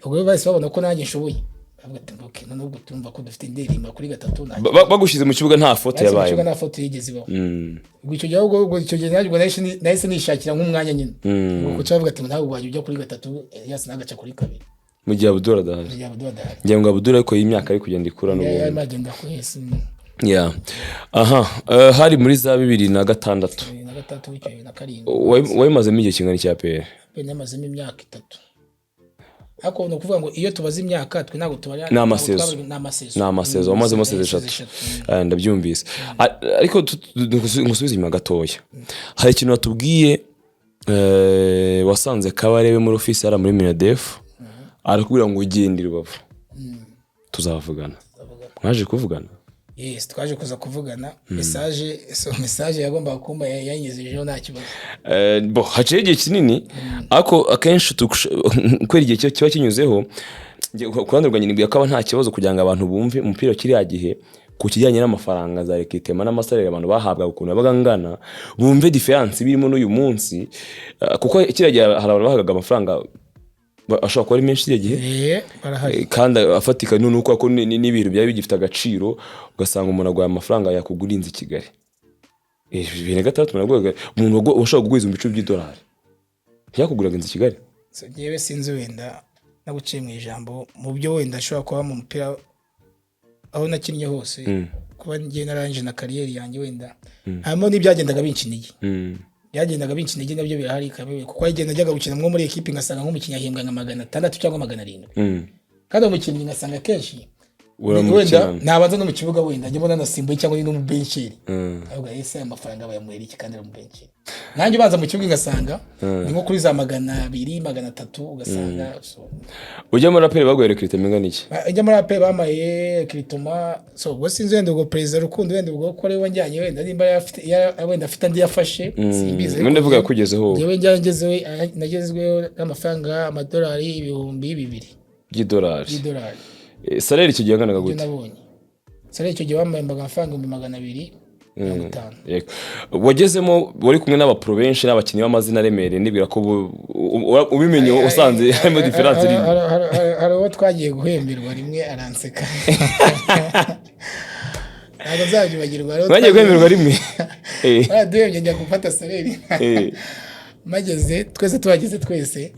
Ubwo rero bahise babona ko nanjye nshoboye, bavuga ati okay, noneho ubwo turumva ko dufite indirimbo kuri gatatu, nta Bagushyize mu kibuga nta faute Bahise mu yabaye. kibuga nta faute yigeze ibaho. Ubwo icyo gihe ubwo icyo gihe nanjye ubwo nahise nishakira nk'umwanya nyine. Ubwo kuca bavuga ati ntabwo wajya ujya kuri gatatu, Elias nagaca kuri kabiri. Mu gihe Abdul adahari. Mu gihe Abdul adahari. Ngira ngo Abdul ariko iyi myaka ari kugenda ikura n'ubundi. Yarimo agenda kuri Yeah. Aha hari muri za 2006. 2006 bityo 2007. Wayimazemo igihe kingana icya APR? Namazemo imyaka 3, ariko ni ukuvuga ngo iyo tubaze imyaka twe ntabwo tubara. Ni ama saison. Ni ama saison. Ni ama saison, wamazemo saison 3. Ndabyumvise. Ariko ngusubize inyuma gatoya, hari ikintu watubwiye, wasanze Kabarebe muri ofisi yari muri MINADEF, arakubwira ngo ugende i Rubavu tuzavugana. Mwaje kuvugana? Yes, twaje kuza kuvugana. Message, so message yagombaga kumpa yangejejeho nta kibazo. Bo haciyeho igihe kinini, ariko akenshi kubera igihe kiba kinyuzeho, njye ku ruhande rwanjye nibwira ko aba nta kibazo kugira ngo abantu bumve umupira kiriya gihe ku kijyanye n'amafaranga za recrutement n'ama salaire abantu bahabwaga ukuntu yabaga angana, bumve différence birimo n'uyu munsi. Kuko kiriya gihe hari abantu bahabwaga amafaranga ashobora kuba ari menshi kiriya gihe. Barahari. Kandi afatika, none uko ko n'ibintu byari bigifite agaciro, ugasanga umuntu aguhaye amafaranga yakugura inzu i Kigali. 2006 umuntu washobora kugura 10,000 by'idolari ntiyakuguraga inzu i Kigali. So, njyewe sinzi wenda naguciye mu ijambo, mu byo wenda ashobora kuba mu mupira aho nakinnye hose, kuba njye narangije na carrière yanjye, wenda harimo n'ibyagendaga binca intege. Byagendaga binca intege nabyo birahari kabe, kuko igihe najyaga gukina nko muri ekipi ngasanga nk'umukinnyi ahembwa nka 600 cyangwa 700, kandi uwo mukinnyi ngasanga kenshi Uramukinana. wenda nabanza no mu kibuga, wenda njye mbona nasimbuye cyangwa ni n'umubencheri, ahubwo ese aya mafaranga bayamuhera iki kandi ari umubencheri? Nanjye ubanza mu kibuga ngasanga ni nko kuri za 200, 300, ugasanga so. Ujya muri APR baguhaye recrutement ingana iki? Ijya muri APR bamaye recrutement, so ubwo sinzi wenda ubwo perezida Rukundo wenda ubwo ko ariwe wanjyanye, wenda nimba wenda afite andi yafashe, simbizi. Ubundi ndavuga yakugezeho wowe. Njyewe njya nagezweho n'amafaranga amadolari 2000. By'idolari? By'idolari. Salaire icyo gihe yanganaga Ibyo gute? nabonye salaire icyo gihe bambaye amafaranga 250,000. Yego. Wagezemo wari kumwe n'aba pro benshi n'abakinnyi b'amazina aremereye, nibwira ko ubimenye usanze harimo différence nini. Hari uwo twagiye guhemberwa rimwe aranseka, ntabwo nzabyibagirwa. Hari uwo Mwagiye guhemberwa rimwe? Baraduhembye, njya gufata salaire, mageze twese tuhageze twese,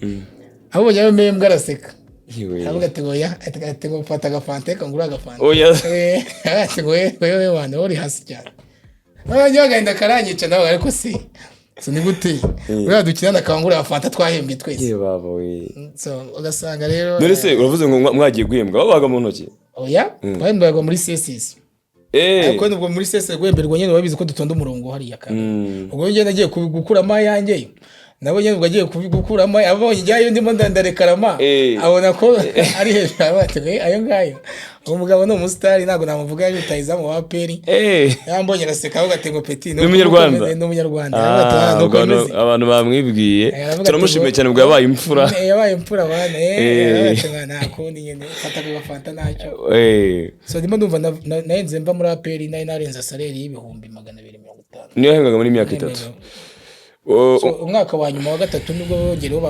ahubwo njyayo mpembwa araseka. Yewe. Aravuga ati oya, ati ngo fata agafanta, reka ngure agafanta. Oya. Ati ngo wewe wana uri hasi cyane, noneho agahinda karanyica nawe, ariko si So ni gute uriya dukinana akangurira fanta, twahembwe twese? Ye baba we! So ugasanga rero None se uravuze ngo mwagiye guhembwa, babaga mu ntoki? Oya, twahembwaga muri CSS. Ariko nubwo muri CSS guhemberwa nyine, babizi ko dutonda umurongo hariya kandi. Ubwo njye nagiye gukuramo ayanjye, nabo nyine ubwo agiye gukuramo, abonye njyayo ndimo ndarekarama, abona ko ari hejuru, aravuga ati: "Eh, ayo ngayo." Uwo mugabo ni umusitari, ntabwo namuvuga, yari rutahizamu wa APR. Yambonye araseka, avuga ati ngo petit. Ni Umunyarwanda? Ni Umunyarwanda. Aravuga ati: Ah, "Ah, nuko ubwo bimeze." Abantu bamwibwiye. Aravuga ati Turamushimiye cyane ubwo yabaye imfura. Yabaye imfura bana. Aravuga ati ngo nta kundi nyine, fata ku gafanta ntacyo. So ndimo ndumva nahenze mva muri APR nari narenze salaire y'250,000. Niyo yahembwaga muri myaka 3? So, umwaka wa nyuma wa gatatu nibwo bongereho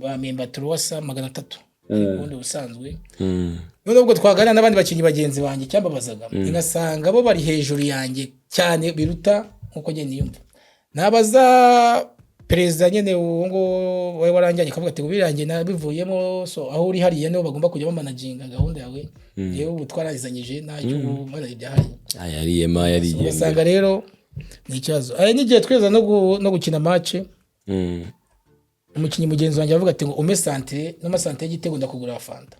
bamemba turuwasa 300 ubundi busanzwe. Noneho ubwo twaganira n'abandi bakinnyi bagenzi banjye, cyambabazaga ngasanga bo bari hejuru yanjye cyane biruta nkuko njye niyumva. Nabaza perezida nyine uwo nguwo wari waranjyanye, akavuga ati: "Birangiye nabivuyemo, so aho uri hariya niho bagomba kujya bamanaginga gahunda yawe, yewe ubu twarangizanyije, ntacyo ubu mana ibyahariye." Yariyema yarigendera. Ugasanga rero ni ikibazo. Hari n'igihe tweza no gukina match, umukinnyi mugenzi wanjye avuga ati ngo ume santere n'amasantere y'igitego ndakugurira fanta,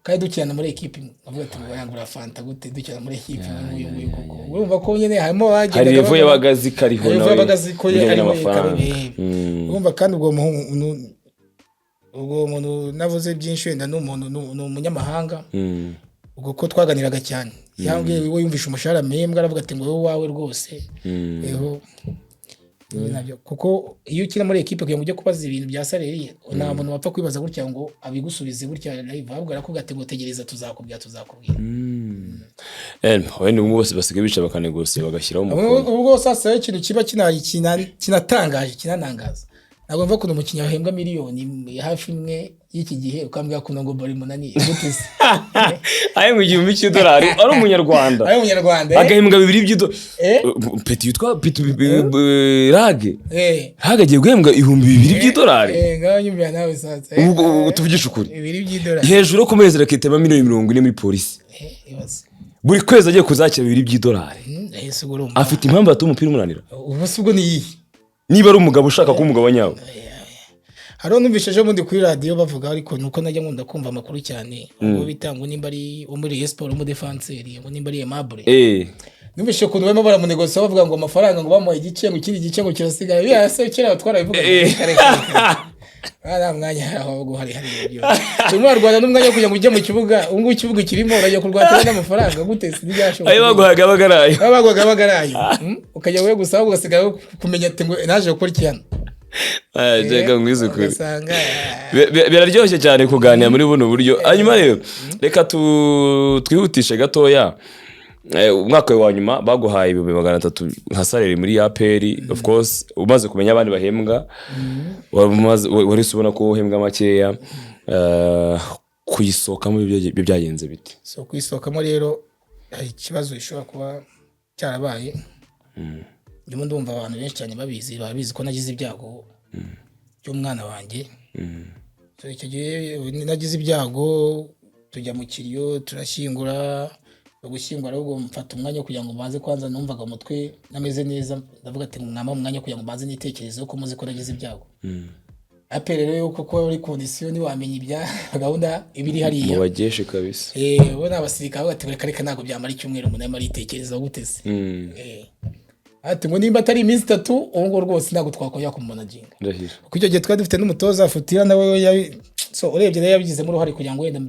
kandi dukina muri ekipi imwe. Avuga ati ngo yangura fanta gute dukina muri ekipi imwe nk'uyu nguyu koko? Urumva ko nyine harimo Hari abagendaga level yabaga azi ko ariho hari level nawe yabaga azi ko bijyanye ariho n'amafaranga. Urumva kandi ubwo ubwo muntu navuze byinshi wenda ni umuntu ni umunyamahanga. Ubwo ko twaganiraga cyane, yambwiye we yumvishe umushahara mpembwa, aravuga ati ngo wowe wawe rwose eho nabyo, kuko iyo ukina muri ekipe, kugira ngo ujye kubaza ibintu bya salaire, nta muntu wapfa kwibaza gutya ngo abigusubize gutya live, ahubwo arakubwira ati ngo tegereza, tuzakubwira, tuzakubwira. Wenda ubu bose basigaye bicara bakanegosiya, bagashyiraho umukono. Ubwo sasa ikintu kiba kinatangaje, kinanangaza, ntabwo mva ukuntu umukinnyi ahembwa miliyoni hafi imwe y'iki gihe, ukambwira ukuntu ngo bari munani gute se? Ahembwa $1000 ari Umunyarwanda? Ari Umunyarwanda, eh? Agahembwa bibiri by'idolari. Eh? Petit yitwa Petit Rage. Rage agiye guhembwa $2000. Eh, ngaho nyumvira nawe sasa, eh. Ubwo tuvugishe ukuri, $2. Hejuru yo ku mezi rakitema miliyoni 40 muri polisi. Ibaze. Buri kwezi agiye kuzakira $2. Ese ubwo urumva Afite impamvu yatuma umupira umunanira? Ubu se ubwo ni iyihe? Niba ari umugabo ushaka kuba umugabo nyawe. Hariho numvise ejo bundi kuri radiyo bavuga, ariko nuko najya nkunda kumva amakuru cyane, ubwo bita ngo nimba ari wo muri Rayon Sport w'umudefanseri, ngo nimba ari Aimable. Numvise ukuntu barimo baramunegosiya, bavuga ngo amafaranga ngo bamuhaye igice, ngo ikindi gice ngo kirasigaye. Biriya se kera twarabivugaga? Reka, reka. Ah, nta mwanya ahubwo hari ibyo turimo barwana n'umwanya wo kugira ngo ujye mu kibuga. Ubu ngubu ikibuga kirimo, urajya kurwatira n'amafaranga gute? Si ntibyashoboka. Ayo baguhaga abaga ari ayo. Baba bagwaga baga ari ayo. Ukajya we gusa, ahubwo ugasigara kumenya ati ngo naje gukora iki hano? Ah, reka nkwize ukuri. Ugasanga Biraryoshye cyane kuganira muri buno buryo. Hanyuma rero reka twihutishe gatoya. Umwaka wa nyuma baguhaye 300,000 nka salaire muri APR. Of course umaze kumenya abandi bahembwa, wari ubona ko uhembwa makeya. Kuyisohokamo ibyo byagenze bite? So kuyisohokamo rero hari ikibazo gishobora kuba cyarabaye. Ndimo ndumva abantu benshi cyane babizi, barabizi ko nagize ibyago by'umwana wanjye. So icyo gihe nagize ibyago, tujya mu kiriyo, turashyingura. Gushyingura ahubwo mfata umwanya wo kugira ngo mbanze kwanza, numvaga umutwe nameze neza, ndavuga ati mwampa umwanya wo kugira ngo mbanze nitekerezeho, ko muzi ko nagize ibyago. APR rero yuko kuba uri condition ntiwamenya ibya gahunda iba iri hariya. Mubageshe kabisa. Bo ni abasirikare, bavuga ati reka reka, ntabwo byamara icyumweru umuntu arimo aritekerezaho gute se? Ati ngo nimba atari iminsi 3, ubu ngubu rwose ntabwo twakongera kumumanaginga. Ndahiro. Kuko icyo gihe twari dufite n'umutoza Futira nawe so urebye nawe yabigizemo uruhare kugira ngo wenda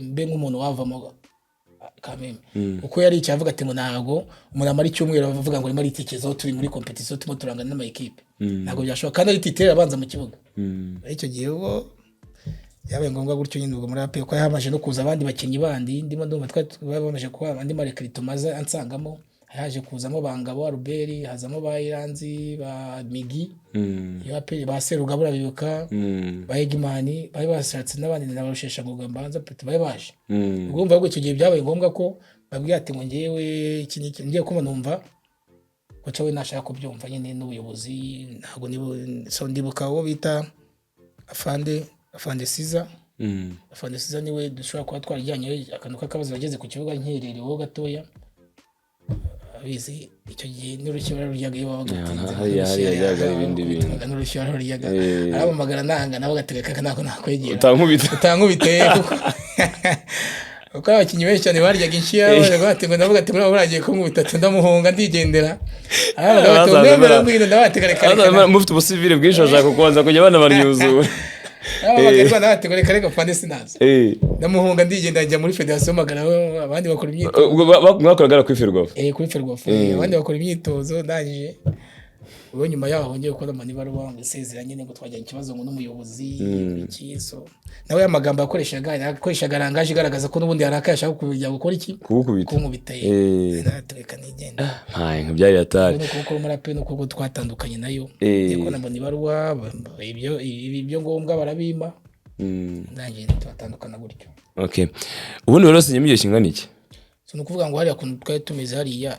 mbe nk'umuntu wavamo kameme, kuko yari yicaye avuga ati ngo ntabwo umuntu amara icyumweru avuga ngo arimo aritekerezaho, turi muri compétition, turimo turangana n'ama ekipe, ntabwo byashoboka kandi ari titulaire abanza mu kibuga. Icyo gihe ubwo byabaye ngombwa gutyo nyine. Ubwo muri APR ko hamaze no kuza abandi bakinnyi bandi, ndimo ndumva twari bamaze kuba andi ma recrutement maze ansangamo, haje kuzamo ba Ngabo Albert, hazamo ba Iranzi, ba Migi, iyo APR, ba Serugabura bibuka, ba Egimani bari bashatse n'abandi na Rusheshangoga, Mbanza Pete bari baje. Ubwo urumva ahubwo icyo gihe byabaye ngombwa ko babwira ati ngo ngewe iki n'iki ngiye kumva, numva coach we nashaka kubyumva nyine n'ubuyobozi ntabwo nibo. So ndibuka uwo bita afande Siza. Afande Siza niwe dushobora kuba twarajyanye akantu k'akabazo, bageze ku kibuga nkerereweho gatoya. Abizi icyo gihe n'urushyi bararuryaga iyo wabaga utinze. Hariya byabaga ari ibindi bintu. N'urushyi bararuryaga, arampamagara nanga nawe agatega kaka nako nakwegera. Utankubita. Utankubite, kuko abakinnyi benshi cyane baryaga inshiya baravuga bati ngo ndavuga ati muraba muragiye kunkubita, ati ndamuhunga ndigendera. Aravuga bati mwemera ngwino, ndabatega reka reka. Mufite ubusivile bwinshi, bashaka kubanza kujya banabaryuzura. Aravuga ndabatega reka reka fande sinaza. Ndamuhunga ndigenda, njya muri federasiyo magana, abandi bakora imyitozo. Mwakoraga kuri Ferwafa? Eh, kuri Ferwafa, abandi bakora imyitozo. Ndangije ubwo nyuma yaho ngiye gukora amanibaruwa ngo isezera nyine, ngo twajyanye ikibazo ngo n'umuyobozi iki. So nawe amagambo yakoreshaga rangaje igaragaza ko n'ubundi yarakaye, ashaka kujya gukora iki? Kugukubita. Kunkubita. Reka nigenda. Ntaye nka byari atari. Ni ukuboko umurape ni ukuboko twatandukanye nayo. Ngiye kubona mbona ibaruwa, ibyo ibyo ngombwa barabimpa. Ndangije turatandukana gutyo. Okay, ubundi rero sinyemo igihe kingana iki? So ni ukuvuga ngo hariya kuntu twari tumeze hariya,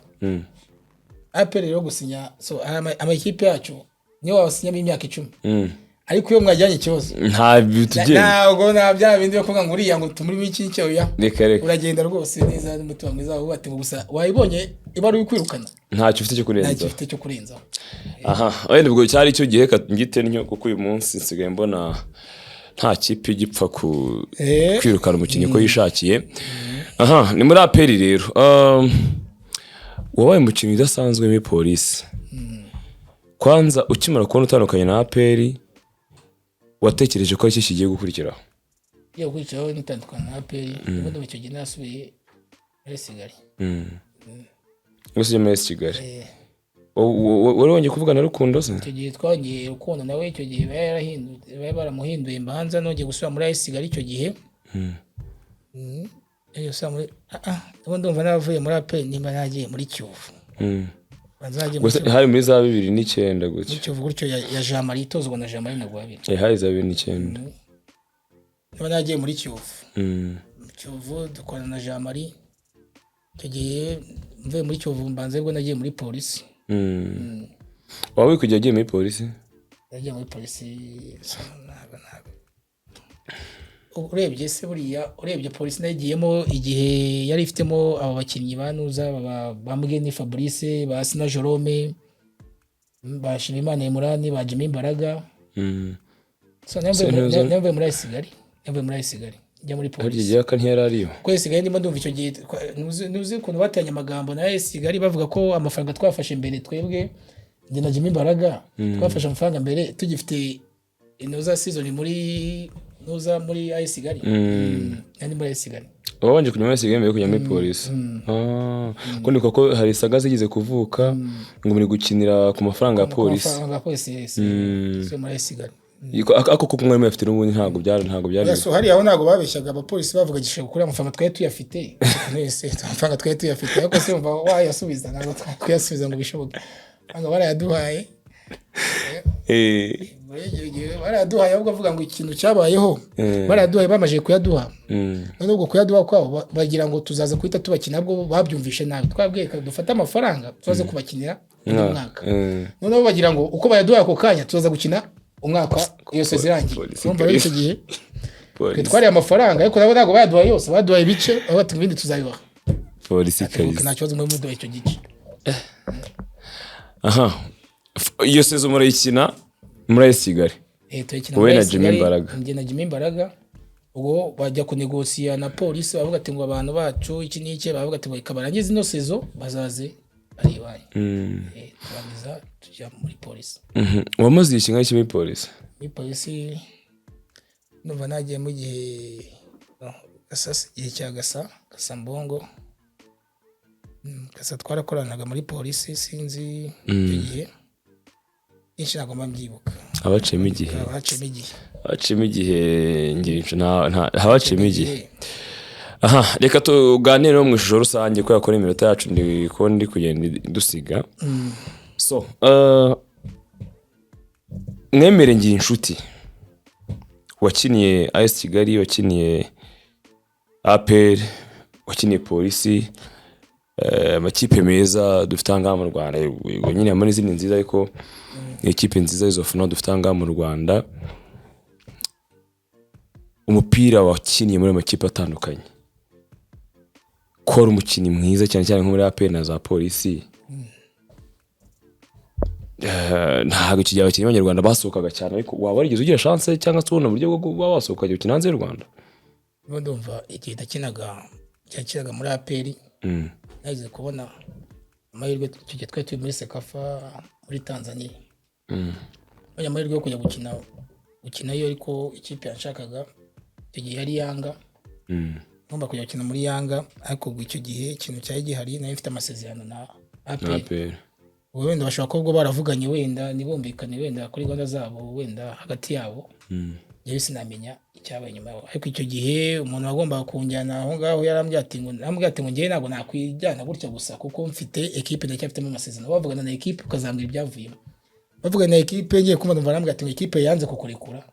APR rero gusinya, so amakipe yacu niyo wasinyamo imyaka 10, ariko iyo mwajyanye ikibazo nta bitugenda. Ntabwo nta bya bindi byo kuvuga ngo uriya ngo tumurimo iki n'iki, oya. Reka reka. Uragenda rwose neza n'umutima mwiza, ahubwo ati ngo gusa wayibonye ibaruwa ikwirukana. Ntacyo ufite cyo Ntacyo kurenza. ufite cyo kurenzaho. Aha wenda ubwo cyari icyo gihe ngite ntyo, kuko uyu munsi nsigaye mbona nta kipe igipfa ku kwirukana umukinnyi uko yishakiye. Aha ni muri APR rero. Wabaye umukinnyi udasanzwe muri Polisi. Kwanza ukimara kubona utandukanye na APR, watekereje ko aricyo kigiye gukurikiraho? Iyo gukurikiraho nitandukana na APR, ubundi icyo gihe nasubiye muri Kigali. Gusa ujya muri Kigali, wari wongeye kuvugana na Rukundo se? Icyo gihe twongeye Rukundo nawe, icyo gihe bari baramuhinduye mbanza nongeye gusubira muri AS Kigali icyo gihe. Nongeye gusubira muri ubundi ndumva naravuye muri APR nimba nagiye muri Kiyovu. Banza nagiye muri Gusa Kiyovu. hari muri za 2009 Muri gutyo. Kiyovu gutyo ya Jean Marie, itozwa na Jean Marie na Gwabiri. Hari za 2009. Niba nagiye muri Kiyovu. Mu Kiyovu dukorana na Jean Marie. Icyo gihe mvuye muri Kiyovu mbanza aribwo nagiye muri Polisi. Waba uri kujya agiye muri Polisi? Nagiye muri Polisi, so, ntabwo urebye se buriya, urebye Polisi nayigiyemo igihe yari ifitemo abo bakinnyi ba Nuza, ba Mugeni Fabrice, ba Sina Jerome, ba Shimimana Emurani, ba Jimmy Mbaraga. So navuye muri AS Kigali, navuye muri AS Kigali njya muri Harya Polisi. Igihe ntiyari ariyo. Kuko AS Kigali ndimo ndumva icyo gihe ntuzi ukuntu bateranye amagambo na AS Kigali, bavuga ko amafaranga twafashe mbere twebwe, njye na Jimmy Mbaraga, twafashe amafaranga mbere tugifite inoza season muri nuza muri AS Kigali. Nari muri AS Kigali. Wabanje kujya muri AS Kigali mbere yo kujya muri Polisi? Ah, ko ni koko hari saga zigeze kuvuka ngo muri gukinira ku mafaranga ya Polisi. Amafaranga ya Polisi, yes. So muri AS Kigali. Ako koko mwari muyafite n'ubundi, ntabwo byari. So hariya aho ntabwo babeshyaga abapolisi, bavuga gishobora kuri amafaranga twari tuyafite wese, amafaranga twari tuyafite, ariko se umva wayasubiza? Ntabwo twakuyasubiza ngo bishoboke, amafaranga barayaduhaye. Barayaduhaye, ahubwo avuga ngo ikintu cyabayeho, barayaduhaye, bamaze kuyaduha, none ubwo kuyaduha kwabo bagira ngo tuzaza guhita tubakina, bwo babyumvishe nabi. Twabwiye dufate amafaranga tuzaze kubakinira undi mwaka, noneho bagira ngo uko bayaduhaye ako kanya tuzaza gukina umwaka iyo sezi irangiye. Polisi. Urumva rero icyo gihe twe Polisi. twariye amafaranga, ariko nabo ntabwo bayaduhaye yose, baduhaye ibice, aho bati ibindi tuzabibaha. Polisi. Ati, "Ok, Kabisa. nta kibazo, mwe muduhaye icyo gice." Aha iyo saison murayikina muri AS Kigali? Tuyikina Wowe muri na AS Jimmy Kigali, Mbaraga. njye na Jimmy Mbaraga. Ubwo bajya kunegosiya na Polisi, bavuga ati ngo abantu bacu iki n'iki, bavuga ati ngo reka barangize ino saison bazaze ari iwanyu. Turangiza tujya muri Polisi. Wamaze igihe kingana iki muri Polisi? Muri Polisi ndumva nagiye mu gihe, no, Gasa, igihe cya Gasa, Gasa Mbongo. Gasa twarakoranaga muri Polisi, sinzi icyo gihe byinshi ntabwo mba mbyibuka. Abaciyemo igihe. Haciyemo igihe. Abaciyemo igihe ngira habaciyemo igihe. Aha reka tuganire no mu ishusho rusange, kubera ko n'iminota yacu ndi kubona ndi kugenda dusiga. So mwemere ngira inshuti wakiniye AS Kigali, wakiniye APR, wakiniye Polisi, amakipe meza dufite aha ngaha mu Rwanda. Yego nyine harimo n'izindi nziza, ariko ni ikipe nziza izo funa dufite aha ngaha mu Rwanda. Umupira wakiniye muri ayo makipe atandukanye, Ko ari umukinnyi mwiza cyane cyane nko muri APR na za Polisi. Ntabwo iki gihe abakinnyi b'Abanyarwanda basohokaga cyane, ariko waba warigeze ugira chance cyangwa se ubona uburyo bwo kuba wasohoka ukajya gukina hanze y'u Rwanda? Niba ndumva igihe nakinaga muri APR, nageze kubona amahirwe. Icyo gihe twari turi muri CECAFA muri Tanzania. Mbonye amahirwe yo kujya gukinayo, ariko ikipe yanshakaga icyo gihe yari Yanga. Ngomba kujya gukina muri Yanga, ariko ubwo icyo gihe ikintu cyari gihari, nari mfite amasezerano na APR. APR. Ubwo wenda bashobora kuba ubwo baravuganye, wenda ntibumvikane, wenda kuri gahunda zabo, wenda hagati yabo. Njyewe sinamenya icyabaye nyuma yaho, ariko icyo gihe umuntu wagombaga kunjyana aho ngaho yarambwiye ati ngo njyewe ntabwo nakwijyana gutya gusa, kuko mfite ekipe, ndacyafitemo amasezerano. Bavugana na ekipe ukazambwira ibyavuyemo. Bavugana na ekipe, ngiye kumva numva arambwira ati ngo ekipe yanze kukurekura.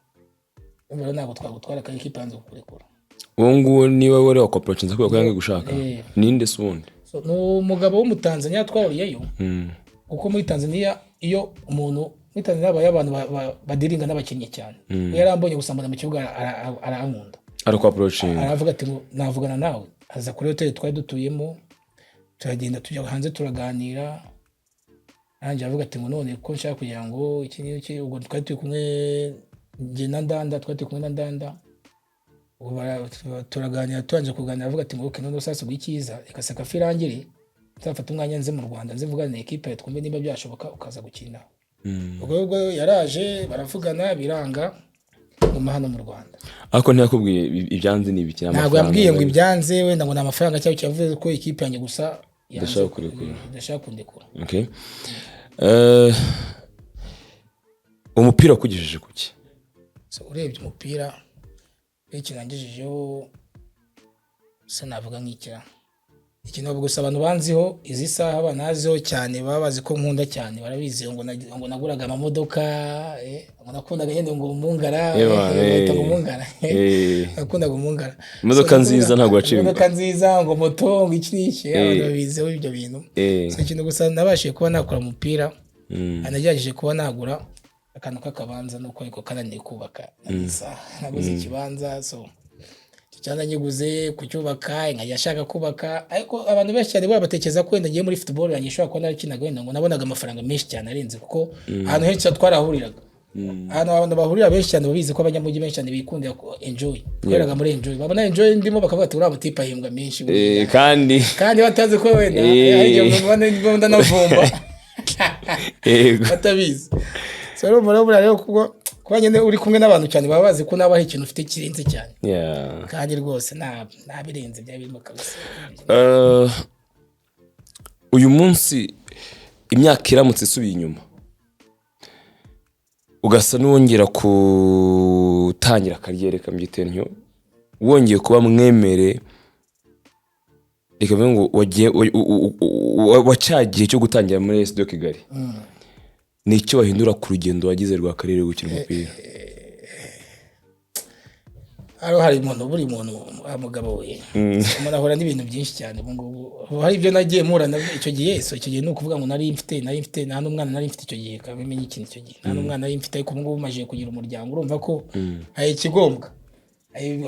Urumva rero ntabwo twagutwara kandi ekipe yanze kukurekura. Uwo nguwo niba wari wakwapproachinze kubera ko yange gushaka? Eh. Ninde se ubundi? So, ni umugabo w'Umutanzaniya twahuriyeyo, kuko muri Tanzania, iyo umuntu muri Tanzania habayo abantu badealinga n'abakinnyi cyane. We yarambonye gusa, mbona mu kibuga, arankunda. Arakwapproachinga. Aravuga ati ngo navugana nawe. Aza kuri hoteli twari dutuyemo, turagenda tujya hanze turaganira. Arangije aravuga ati ngo none ko nshaka kugira ngo iki n'iki. Ubwo twari turi kumwe njye na Ndanda, twari turi kumwe na Ndanda. Ubwo turaganira, turangije kuganira aravuga ati ngo okay, noneho sasa ubwo icyiza, reka CECAFA irangire, nzafata umwanya nze mu Rwanda, nze mvugane na ekipe, twumve niba byashoboka ukaza gukina. Ubwo yaraje, baravugana, biranga, nguma hano mu Rwanda. Ariko ntiyakubwiye ibyanze ni ibiki? Ntabwo yambwiye ngo ibyanze wenda ngo ni amafaranga cyangwa icyo. Yavuze ko ikipe yanjye gusa yanze. Idashaka kurekura. Idashaka kundekura. Okay. Umupira wakugejeje kuki? So, urebye umupira iyo ikintu nangejejeho se, navuga nk'ikira ikintu gusa abantu banziho izi saha, banaziho cyane, baba bazi ko nkunda cyane, barabizi ngo naguraga amamodoka, ngo nakundaga nyine ngo umungara. Ewa, bahita ngo umungara. Nakundaga umungara. Imodoka So, nziza ntabwo waciye. Imodoka nziza, ngo moto, ngo iki n'iki, abantu babiziho ibyo bintu. So, ikintu gusa nabashije kuba nakora umupira, nagerageje kuba nagura akantu k'akabanza, nuko ariko kananiye kubaka isaha. Naguze ikibanza, so icyo kibanza nyiguze kucyubaka, nkajya nshaka kubaka, ariko abantu benshi cyane bora batekereza ko wenda ngiye muri football yanjye ishobora kuba narakinaga, wenda ngo nabonaga amafaranga menshi cyane arenze, kuko ahantu henshi twarahuriraga, ahantu abantu bahurira benshi cyane babizi ko abanyamujyi benshi cyane bikundira enjoy. Tweraga muri enjoy, babona enjoy ndimo bakavuga ati uriya mutipe ahembwa menshi buriya. Kandi kandi batazi ko wenda hari igihe umuntu ndanavumba batabizi. So urumva rero buriya rero kuba nyine uri kumwe n'abantu cyane, baba bazi ko nawe hari ikintu ufite kirenze cyane. Kandi rwose nta birenze byari birimo kabisa. Uyu munsi imyaka iramutse isubiye inyuma, ugasa n'uwongera gutangira carrière, kambyite ntyo, wongeye kuba mwemere, reka mvuge ngo wagiye wa cya gihe cyo gutangira muri AS de Kigali, ni icyo wahindura ku rugendo wagize rwa carrière yo gukina umupira? Hano hari umuntu, buri muntu wa mugabo we, umuntu ahura n'ibintu byinshi cyane ubu ngubu. Ubu hari ibyo nagiye mpura nabyo icyo gihe. So icyo gihe ni ukuvuga ngo nari mfite nta n'umwana nari mfite icyo gihe, kabimenye ikintu, icyo gihe nta n'umwana nari mfite, ariko ubu ngubu maze kugira umuryango, urumva ko hari ikigombwa,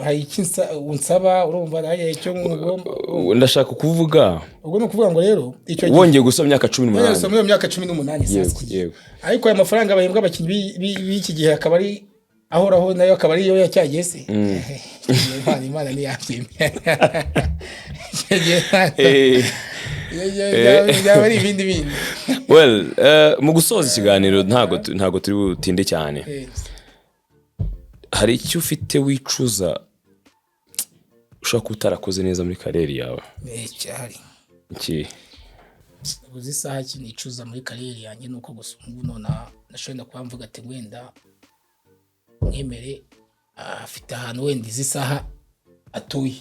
hari icyo unsaba, urumva hari icyo ngomba. Ndashaka kuvuga Ubwo ni ukuvuga ngo rero icyo gihe wongeye gusoma imyaka cumi Wongeye n'umunani gusoma muri iyo myaka 18 sasa iki gihe. Ariko aya mafaranga bahembwa abakinnyi b'iki gihe akaba ari ahoraho, nayo akaba ariyo yacyagiye se. Imana ntiyabyemera. Icyo gihe byaba ari ibindi bindi. Well, mu gusoza ikiganiro, ntabwo turi butinde cyane. Hari icyo ufite wicuza ushobora kuba utarakoze neza muri carrière yawe? Cyahari. Iki? Uzi isaha ki nicuza muri carrière yanjye, ni uko gusa ubu nonaha nashobora kuba mvuga ati wenda mwemere afite ahantu wenda izi saha atuye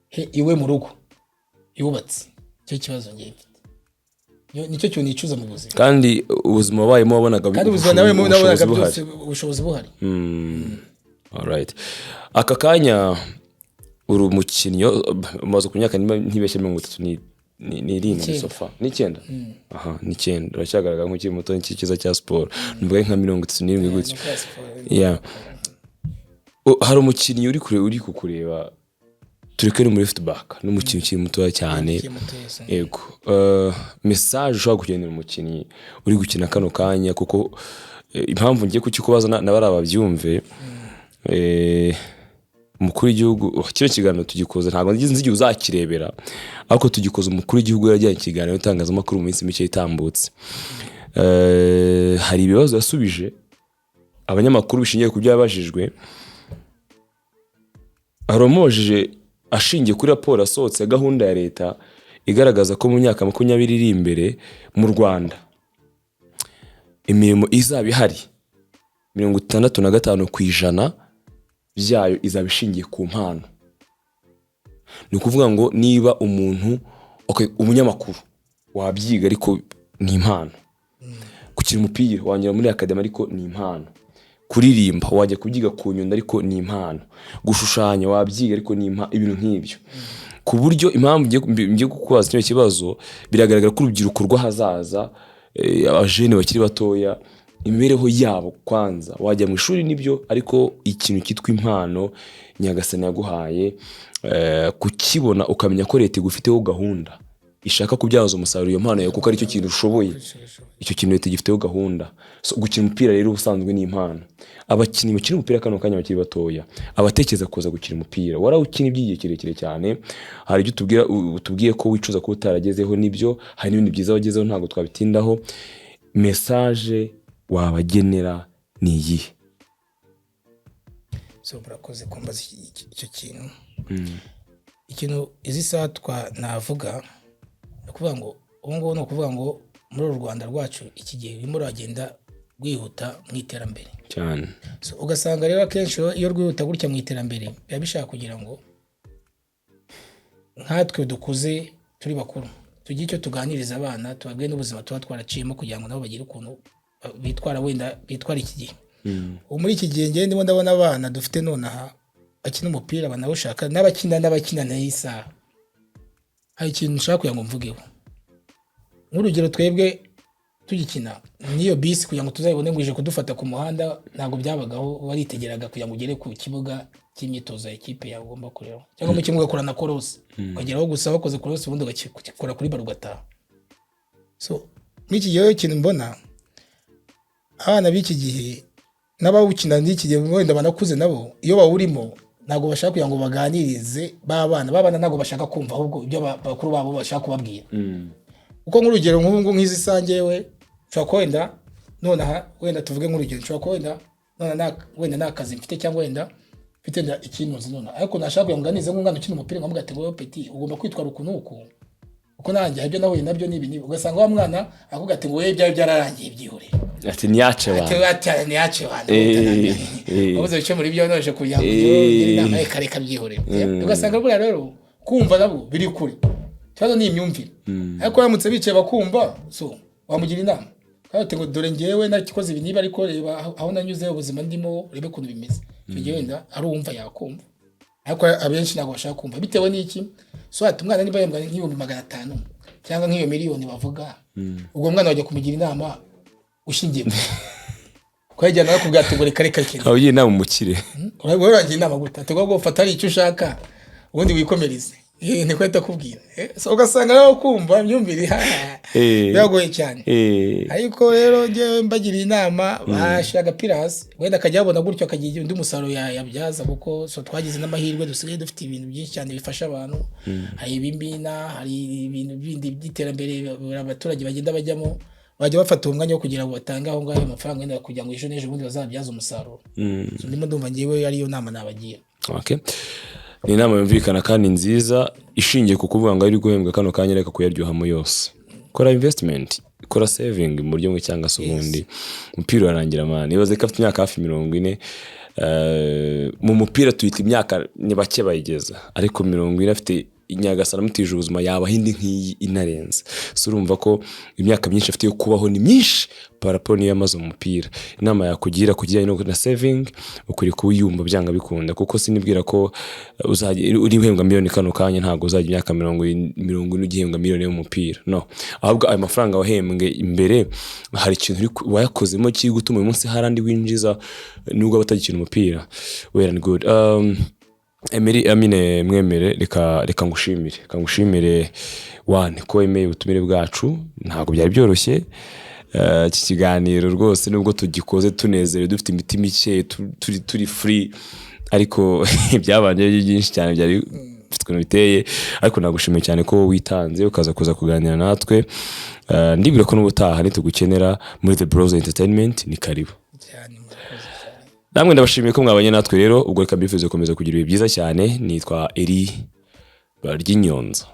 he iwe mu rugo yubatse. Icyo kibazo ngiye mfite. Nicyo kintu nicuza mu buzima. Kandi ubuzima wabayemo wabonaga Kandi ubuzima nawe nabonaga ubushobozi buhari. Byose ubushobozi buhari. Alright. Aka kanya uri umukinnyi umaze ku myaka, niba ntibeshye, mirongo itatu n'irindwi. Icyenda. Sofa n'icyenda, aha n'icyenda, uracyagaragara nk'ukiri muto. N'iki cyiza cya siporo, nuvuga nka 37 gutyo. No kuri siporo. Yeah. Hari umukinnyi uri kure uri kukureba. Tureke no muri left back, n'umukinnyi ukiri mutoya cyane. Ukiri mutoya, se. Yego. Message ushobora kugenera umukinnyi uri gukina kano kanya, kuko impamvu ngiye kukikubaza na bariya babyumve, umukuru w'igihugu, oh, kino kiganiro tugikoze, ntabwo nzi igihe uzakirebera, ariko tugikoze umukuru w'igihugu yajyanye ikiganiro n'itangazamakuru mu minsi mike itambutse. Hari ibibazo yasubije abanyamakuru bishingiye ku byo yabajijwe. Hari uwamubajije ashingiye kuri raporo yasohotse ya gahunda ya leta igaragaza ko mu myaka 20 iri imbere mu Rwanda imirimo izaba ihari, 65% byayo izaba ishingiye ku mpano. Ni ukuvuga ngo niba umuntu, okay, umunyamakuru wabyiga ariko ni impano, gukina umupira wanyura muri academy ariko ni impano, kuririmba wajya kubyiga ku Nyundo ariko ni impano, gushushanya wabyiga ariko ni impano, ibintu nk'ibyo. Ku buryo impamvu ngiye kukubaza kino kibazo, biragaragara ko urubyiruko rw'ahazaza, abajene bakiri batoya, imibereho yabo, kwanza wajya mu ishuri nibyo, ariko ikintu cyitwa impano Nyagasani yaguhaye, kukibona ukamenya ko leta igufiteho gahunda, ishaka kubyaza umusaruro iyo mpano yawe, kuko aricyo kintu ushoboye, icyo kintu leta igifiteho gahunda. So, gukina umupira rero ubusanzwe ni impano. Abakinnyi bakina umupira kano kanya bakiri batoya, abatekereza kuza gukina umupira, warawukina iby'igihe kirekire cyane, hari ibyo utubwira, utubwiye ko wicuza kuba utaragezeho, nibyo, hari n'ibindi byiza wagezeho, ntabwo twabitindaho. Message wabagenera ni iyihe? So, murakoze kumbaza icyo kintu. Ikintu izi saha twa navuga ni ukuvuga ngo ubu ngubu, ni ukuvuga ngo muri uru Rwanda rwacu iki gihe rurimo ruragenda rwihuta mu iterambere. Cyane. So, ugasanga rero akenshi iyo rwihuta gutya mu iterambere, biba bishaka kugira ngo nkatwe dukuze, turi bakuru, tugire icyo tuganiriza abana, tubabwire n'ubuzima tuba twaraciyemo, kugira ngo nabo bagire ukuntu bitwara, wenda bitwara iki gihe. Ubu muri iki gihe ngewe ndimo ndabona abana dufite nonaha bakina umupira banawushaka, n'abakina nayo isaha. Hari ikintu nshaka kugira ngo mvugeho nk'urugero: twebwe tugikina, n'iyo bisi kugira ngo tuzayibone ngo ije kudufata ku muhanda ntabwo byabagaho. Waritegeraga kugira ngo ugere ku kibuga cy'imyitozo ya ekipe yawe ugomba kureba, cyangwa mu kibuga ugakora na korosi, ukageraho gusa wakoze korosi, ubundi ugakora kuri ballon ugataha. So muri iki gihe rero ikintu mbona, abana b'iki gihe n'abawukina n'iki gihe wenda banakuze nabo, iyo bawurimo ntabwo bashaka kugira ngo baganirize ba bana. Ba bana ntabwo bashaka kumva ahubwo ibyo bakuru babo bashaka kubabwira. Kuko nk'urugero nk'ubu ngubu, nk'izi saha ngewe nshobora kuba wenda nonaha, wenda tuvuge nk'urugero, nshobora kuba wenda wenda nta kazi mfite, cyangwa wenda mfite ikintuzi nonaha, ariko nashaka kugira ngo nganize nk'umwana ukina umupira, nkamuga ati: "Wowe petit, ugomba kwitwara uku n'uku, kuko nanjye hari ibyo nahuye nabyo n'ibi n'ibi." Ugasanga wa mwana akubwira ati ngo: "Wowe ibyawe byararangiye, byihorere." Ati: "Niyace ati abantu." Ati: "Niyace abantu." Wabuze bice muri byo noje kugira ngo ugire inama, reka reka, byihorere. Ugasanga buriya rero kumva nabo biri kure, ikibazo ni imyumvire. Ariko baramutse bicaye bakumva, so wamugira inama kandi ati ngo: "Dore ngewe nakikoze ibi niba, ariko reba aho nanyuze, ubuzima ndimo, urebe ukuntu bimeze." Icyo gihe wenda ari uwumva yakumva, ariko abenshi ntabwo bashaka kumva. Bitewe n'iki? So ati umwana niba yahembwa nk'500,000 cyangwa nk'iyo miliyoni bavuga, ubwo mwana wajya kumugira inama ushingiye ku kwegera nawe kubwira ati ngo: "Reka reka reka." Aho ugira inama umukire. Wowe uragira inama gute? Ati ngo: "Fata ari icyo ushaka, ubundi wikomereze." Niko ahita akubwira. So ugasanga rero kumva imyumvire biragoye cyane. Ariko rero njyewe mbagiriye inama, bashyira agapira hasi, wenda akajya yabona gutyo, akagira undi musaruro yabyaza, kuko so twagize n'amahirwe, dusigaye dufite ibintu byinshi cyane bifasha abantu. Hari ibimina, hari ibintu bindi by'iterambere abaturage bagenda bajyamo, bajya bafata uwo mwanya wo kugira ngo batange aho ngaho ayo mafaranga, wenda kugira ngo ejo n'ejo bundi bazabyaze umusaruro. So ndimo ndumva ngewe ariyo nama nabagira. Okay. Ni inama yumvikana kandi nziza, ishingiye ku kuvuga ngo ari guhembwa kano kanya, reka kuyaryohamo yose, kora investment, kora saving mu buryo bumwe cyangwa se ubundi. Umupira urarangira, man. Ibaze ko afite imyaka hafi 40. Mu mupira tuyita imyaka ni bake bayigeza, ariko 40 afite, Nyagasani amutije ubuzima yabaho indi nk'iyi inarenze. So urumva ko imyaka myinshi afite yo kubaho ni myinshi par rapport niyo yamaze mu mupira. Inama yakugira ku kijyanye na saving ukwiriye kuba uyumva byanga bikunda, kuko sinibwira ko uzajya uri uhembwa miliyoni kano kanya, ntabwo uzajya imyaka 40 ugihembwa miliyoni y'umupira. No ahubwo ayo mafaranga wahembwe imbere, hari ikintu wayakozemo kiri gutuma uyu munsi hari andi winjiza nubwo aba atagikina umupira. Well and good. Emery Amine Mwemere, reka ngushimire wane ko wemeye ubutumire bwacu. Ntabwo byari byoroshye. Iki kiganiro rwose, nubwo tugikoze tunezerewe, dufite imitima ikeye, turi free, ariko ibyabanje ari byinshi cyane, byari bifite ukuntu biteye. Ariko nagushimiye cyane ko witanze ukaza kuza kuganira natwe. Ndibwira ko n'ubutaha nitugukenera muri The Bros Entertainment, ni karibu. Cyane, murakoze cyane. Namwe ndabashimiye ko mwabanye natwe. Rero ubwo reka mbifurize gukomeza kugira ibihe byiza cyane. Nitwa Eri Baryinyonza.